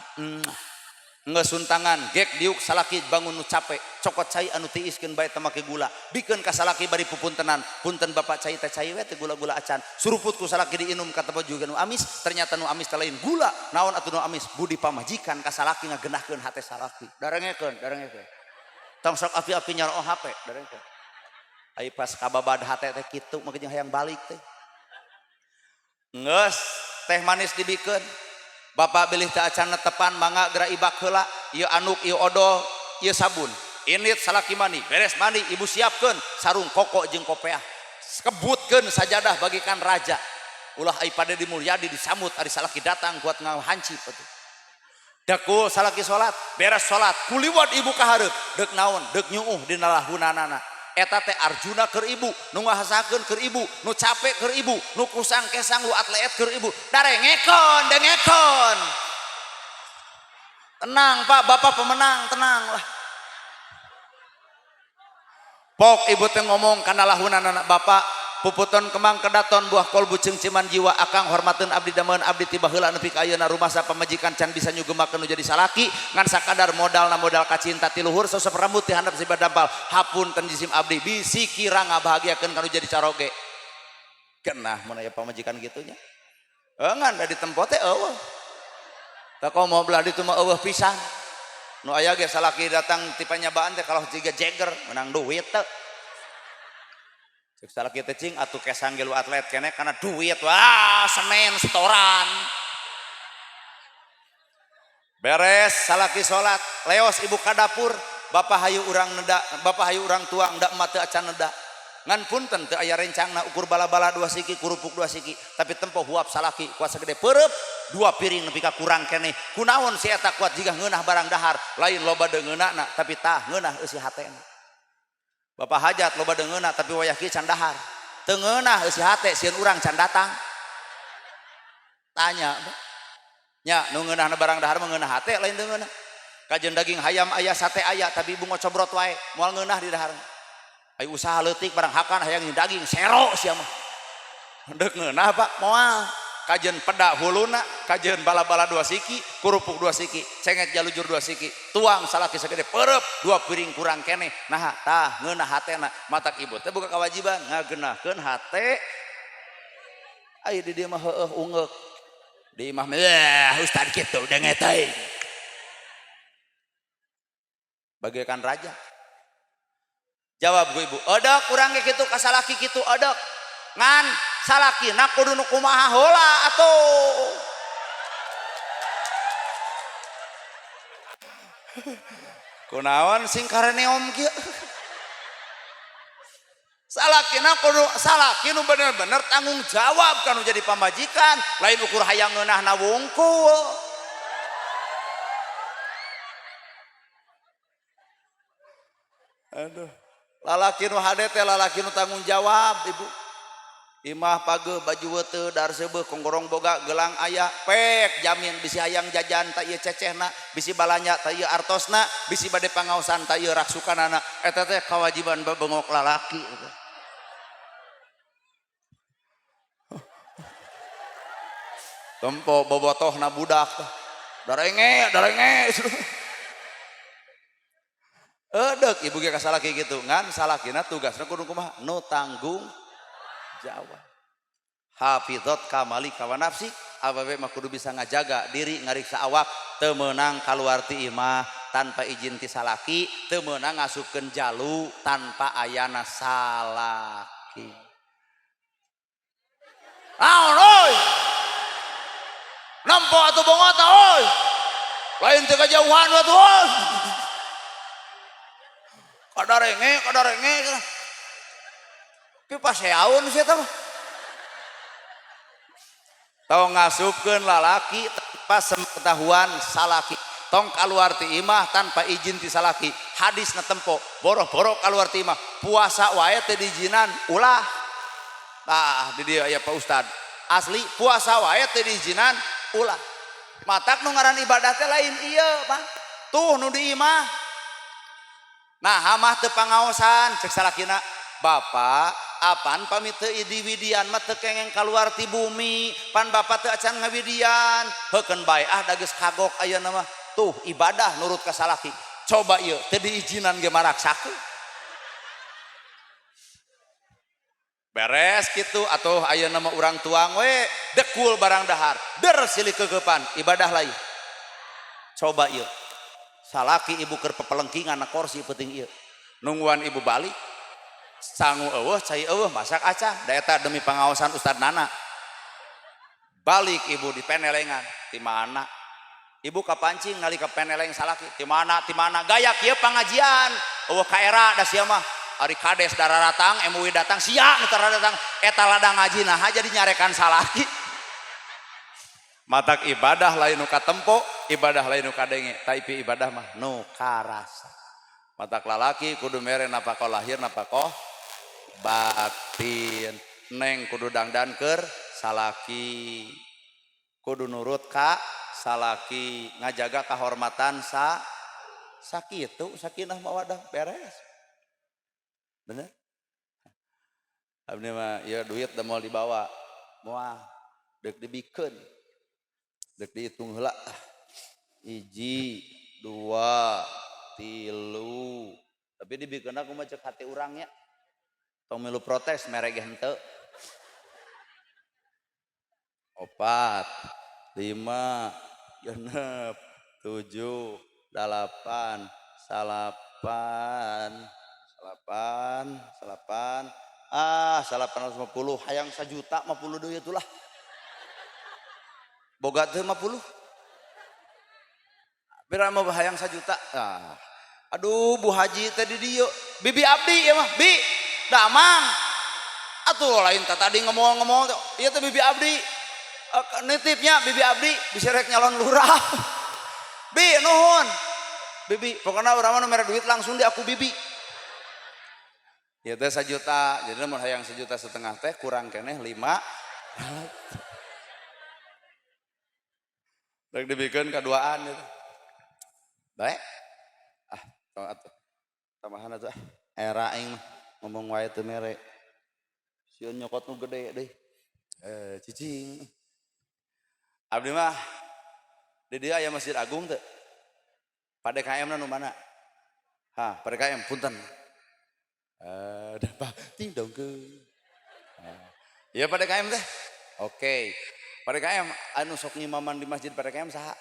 Geus suntangan gek diuk salaki bangun nu capek, cokot cai anu tiiskeun bae teu make gula. Bikeun ka salaki bari pupuntenan. Punten bapak cai teh cai we teh gula-gula acan. Suruput ku salaki diinum katempo juga nu amis, ternyata nu amis teh lain gula. Naon atuh nu amis? Budi pamajikan ka salaki ngagenahkeun hate salaki. Darengekeun, darengekeun. Tong sok api-api nyaroo HP, darengekeun. Ai pas kababad hate teh kitu mah jeung hayang balik teh. Geus teh manis dibikeun. Bapak bilih teu acan tepan mangga geura ibak heula, ieu anduk, ieu odol, ieu sabun. Init salaki mandi, beres mandi ibu siapkeun sarung koko jeung kopeah. Kebutkeun sajadah bagikan raja. Ulah ai pade di Mulyadi disamut ari salaki datang kuat ngahancip atuh. Dekul salaki salat, beres salat, kuliwat ibu ka hareup, deuk naon, deuk nyuuh dina lahunanana. Eta teh Arjuna keur ibu, nu ngahasakeun keur ibu, nu capek keur ibu, nu kusang kesang lu atleet keur ibu. Darengekeun, dengekeun. Tenang Pak, Bapak pemenang, tenang lah. Pok ibu teh ngomong kana lahunanana bapak, puputon kemang kedaton buah kolbu cengciman jiwa akang hormateun abdi dameun abdi ti baheula nepi ka ayeuna rumasa pamajikan can bisa nyugemakeun nu jadi salaki ngan sakadar modalna modal kacinta ti luhur sosok rambut ti handap si badampal hapunten jisim abdi bisi kira ngabahagiakeun kanu jadi caroge. Genah mun aya pamajikan kitu nya. Ngan da di tempo teh eueuh. Tah komo belah ditu mah eueuh pisan. Nu aya ge salaki datang ti panyabaan teh kalau jiga jeger menang duit teh. Cek salaki teh cing atuh kesang ge lu atlet kene kana duit wah Senin setoran. Beres salaki salat, leos ibu ka dapur, bapak hayu urang neda, bapak hayu urang tuang da emak teu acan neda. Ngan punten teu aya rencangna ukur bala-bala dua siki, kerupuk dua siki, tapi tempo huap salaki kuat sagede peureub dua piring nepi ka kurang keneh. Kunaon si eta kuat jiga ngeunah barang dahar, lain loba deungeunana tapi tah ngeunah eusi hatena. Bapak hajat loba deungeunna tapi wayah kieu can dahar. Teu ngeunah eusi hate sieun urang can datang. Tanya, nya nu ngeunahna barang dahar mah ngeunah hate lain deungeunna. Kajeun daging hayam aya sate aya tapi ibu ngocobrot wae moal ngeunah di dahar. Ayo usaha leutik barang hakan hayang daging sero sia mah. Deuk ngeunah Pak moal. Kajeun peda huluna, kajeun bala-bala dua siki, kerupuk dua siki, cengek jalujur dua siki, tuang salaki sagede peureub dua piring kurang keneh. Nah tah ngeunah hatena matak ibu teh boga kewajiban ngageunahkeun hate. Aya di dieu mah heueuh ungeuk. Di imah mah ustad kitu deungeut teuing. Bagaikan raja. Jawab gue ibu, edek urang ge kitu ka salaki kitu edek. Ngan salakina kudu nu kumaha heula atuh. Kunaon sing kareneom kieu? Salakina kudu salaki nu bener-bener tanggung jawab kanu jadi pamajikan, lain ukur hayang ngeunahna wungkul. Aduh. Lalaki nu hade teh lalaki nu tanggung jawab ibu. Imah page baju weteu dar seubeuh konggorong boga gelang aya pek jamin bisi hayang jajan ta ieu cecehna bisi balanya ta ieu artosna bisi bade pangaosan ta ieu raksukanana eta teh kewajiban bebengok lalaki. Tempo bobotohna budak teh darenge darenge. Edek ibu ge ka salaki kitu ngan salakina tugasna kudu kumaha nu tanggung jawab. Hafizat kamali kawa nafsi awewe mah kudu bisa ngajaga diri ngariksa awak teu meunang kaluar ti imah tanpa izin ti salaki teu meunang ngasupkeun jalu tanpa ayana salaki. Naon euy? Tempo atuh bongota oi. Lain teu kajauhan atuh oi. Kadarenge, kadarenge. Tapi paseaun sia teh mah. Tong ngasupkeun lalaki tanpa sepengetahuan salaki. Tong kaluar ti imah tanpa izin ti salaki. Hadisna tempo, boro-boro kaluar ti imah. Puasa wae teu diizinan, ulah. Tah di dieu aya Pak Ustad. Asli puasa wae teu diizinan, ulah. Matak nu ngaran ibadah teh lain ieu, Pak. Tuh nu di imah. Nah, mah teu pangaosan cek salakina. Bapak, apan pamit teu diwidian mah teu kengeng kaluar ti bumi, pan bapak teu acan ngawidian. Heukeun bae ah da geus kagok ayeuna mah. Tuh ibadah nurut ka salaki. Coba ieu teu diizinan ge maraksakeun. Beres gitu atau ayeuna mah urang tuang we dekul barang dahar, der silih kegepan, ibadah lain. Coba ieu. Salaki ibu keur pepelengkingan na kursi penting ieu. Nungguan ibu balik. Sangu eueuh, cai eueuh, masak acan. Da eta demi pangaosan Ustad Nana. Balik ibu di penelengan, di mana? Ibu kapancing nalika peneleng salaki, di mana? Di mana? Gaya kieu pangajian. Eueuh ka era da sia mah. Ari kades dararatang, MUI datang, sia nu tara datang. Eta ladang ngaji nah jadi nyarekan salaki. Matak ibadah lain nu katempo, ibadah lain nu kadenge, tapi ibadah mah nu karasa. Matak lalaki kudu mere napakoh lahir napakoh batin. Neng kudu dangdan keur salaki. Kudu nurut ka salaki, ngajaga kahormatan sa sakitu sakinah mawadah beres. Bener? Abdi mah ya duit da moal dibawa. Moal deuk dibikeun. Deuk dihitung heula. 1, 2, 3. Tapi dibikeun aku mah cek hati urang nya. Tong milu protes mere ge henteu. 4, 5, 6, 7, 8, 9, 8, 9, ah 850, hayang 1 juta 50 deui atulah. Boga teu 50? Pira mah hayang 1 juta? Ah. Aduh Bu Haji teh di dieu. Bibi abdi ieu mah, Bi. Damang. Atuh lain teh tadi ngomong-ngomong teh. Ieu teh bibi abdi. Nitipnya bibi abdi bisa rek nyalon lurah. Bi nuhun. Bibi, pokoknya urang mah nu mere duit langsung di aku bibi. Ya teh 1 juta, jadi mun hayang 1,5 juta teh kurang keneh 5. Rek dibikeun kaduaan gitu. Baik. Ah, atuh. Tambahan atuh. Era aing mah ngomong wae teu mere. Sieun nyokot nu gede deui. Cicing. Abdi mah di dieu aya Masjid Agung teu? Pak DKM na nu mana? Hah, Pak DKM punten. Dapat ting dong ke. Iya Pak DKM teh. Oke. Pak DKM anu sok ngimaman di masjid Pak DKM saha?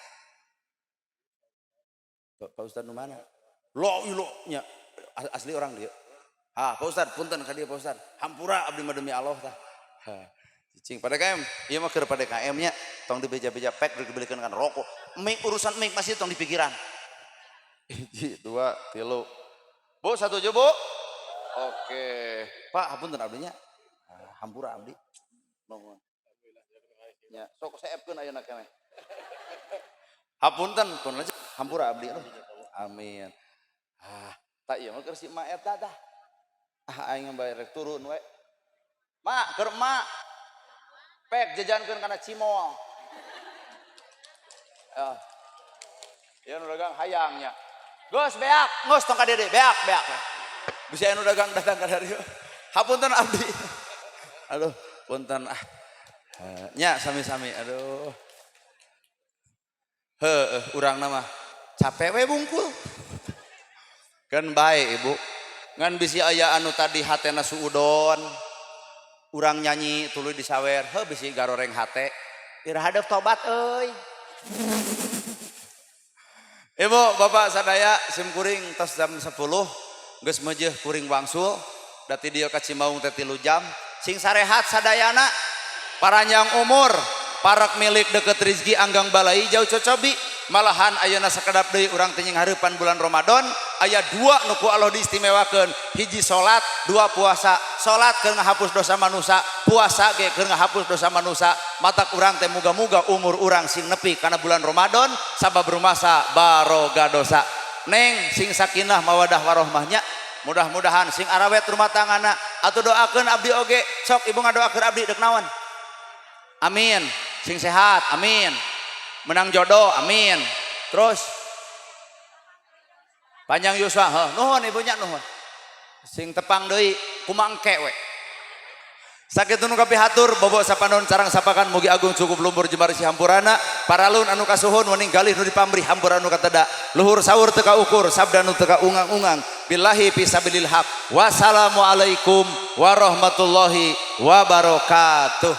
Pak Ustad nu mana? Lo ilo nya asli orang dia. Ha, Pak Ustad punten ka dieu Pak Ustad. Hampura abdi mah demi Allah tah. Ha. Cicing Pak DKM, ieu mah keur Pak DKM nya tong dibeja-beja pek dibelikeun kan rokok. Mik urusan mik masih tong dipikiran. 1, 2, 3. Bu, 1 Bu. Oke. Pak, hapunten abdinya. Hampura abdi. Nuhun. Ya, sok seepkeun ayeuna keneh. Hapunten, pun aja hampura abdi. Aduh. Amin. Ah, tak ieu mah keur si emak eta tah. Ah, aing mah rek turun we. Mak, keur emak. Pek jajankeun kana cimol. Ah. Ieu nu dagang hayangnya. Geus beak, geus tong ka dede, beak, beak. Bisa anu dagang datang ka dieu. Hapunten abdi. Aduh, punten ah. Nya sami-sami aduh. Heueuh urang mah capek we bungkul. Kan bae ibu. Ngan bisi aya anu tadi hatena suudon. Urang nyanyi tuluy disawer, heuh bisi garoreng hate. Iraha deuk tobat euy. Ibu, bapak sadaya sim kuring tos jam 10 geus meujeuh kuring wangsul da ti dieu ka Cimaung teh 3 jam. Sing sarehat sadayana, paranjang umur, Parak milik deket rizki, anggang balai jauh cocobi. Malahan ayeuna sakedap deui urang teh nyinghareupan bulan Ramadan. Aya dua nu ku Allah diistimewakeun: hiji salat, dua puasa. Salat keur ngahapus dosa manusia, puasa ge keur ngahapus dosa manusia. Matak urang teh muga-muga umur urang sing nepi kana bulan Ramadan, sabab rumasa baroga dosa. Neng, sing sakinah mawadah warohmahnya, mudah-mudahan sing arawet rumah tanggana. Atau doakeun abdi oge sok. Ibu ngadoakeun abdi dek naon? Amin. Sing sehat, amin. Menang jodoh, amin. Terus panjang yuswa. Heuh, nuhun ibunya, nuhun. Sing tepang deui kumangke we. Sakitu nu kapihatur, bobo sapanon carang sapakan, mugi agung cukup lumpur jembar si hampurana. Paralun anu kasuhun, wening galih nu dipamrih, hampura nu kateda. Luhur sahur teu kaukur, sabda nu teu kaungang-ungang. Billahi fisabilil haq, wassalamualaikum warahmatullahi wabarakatuh.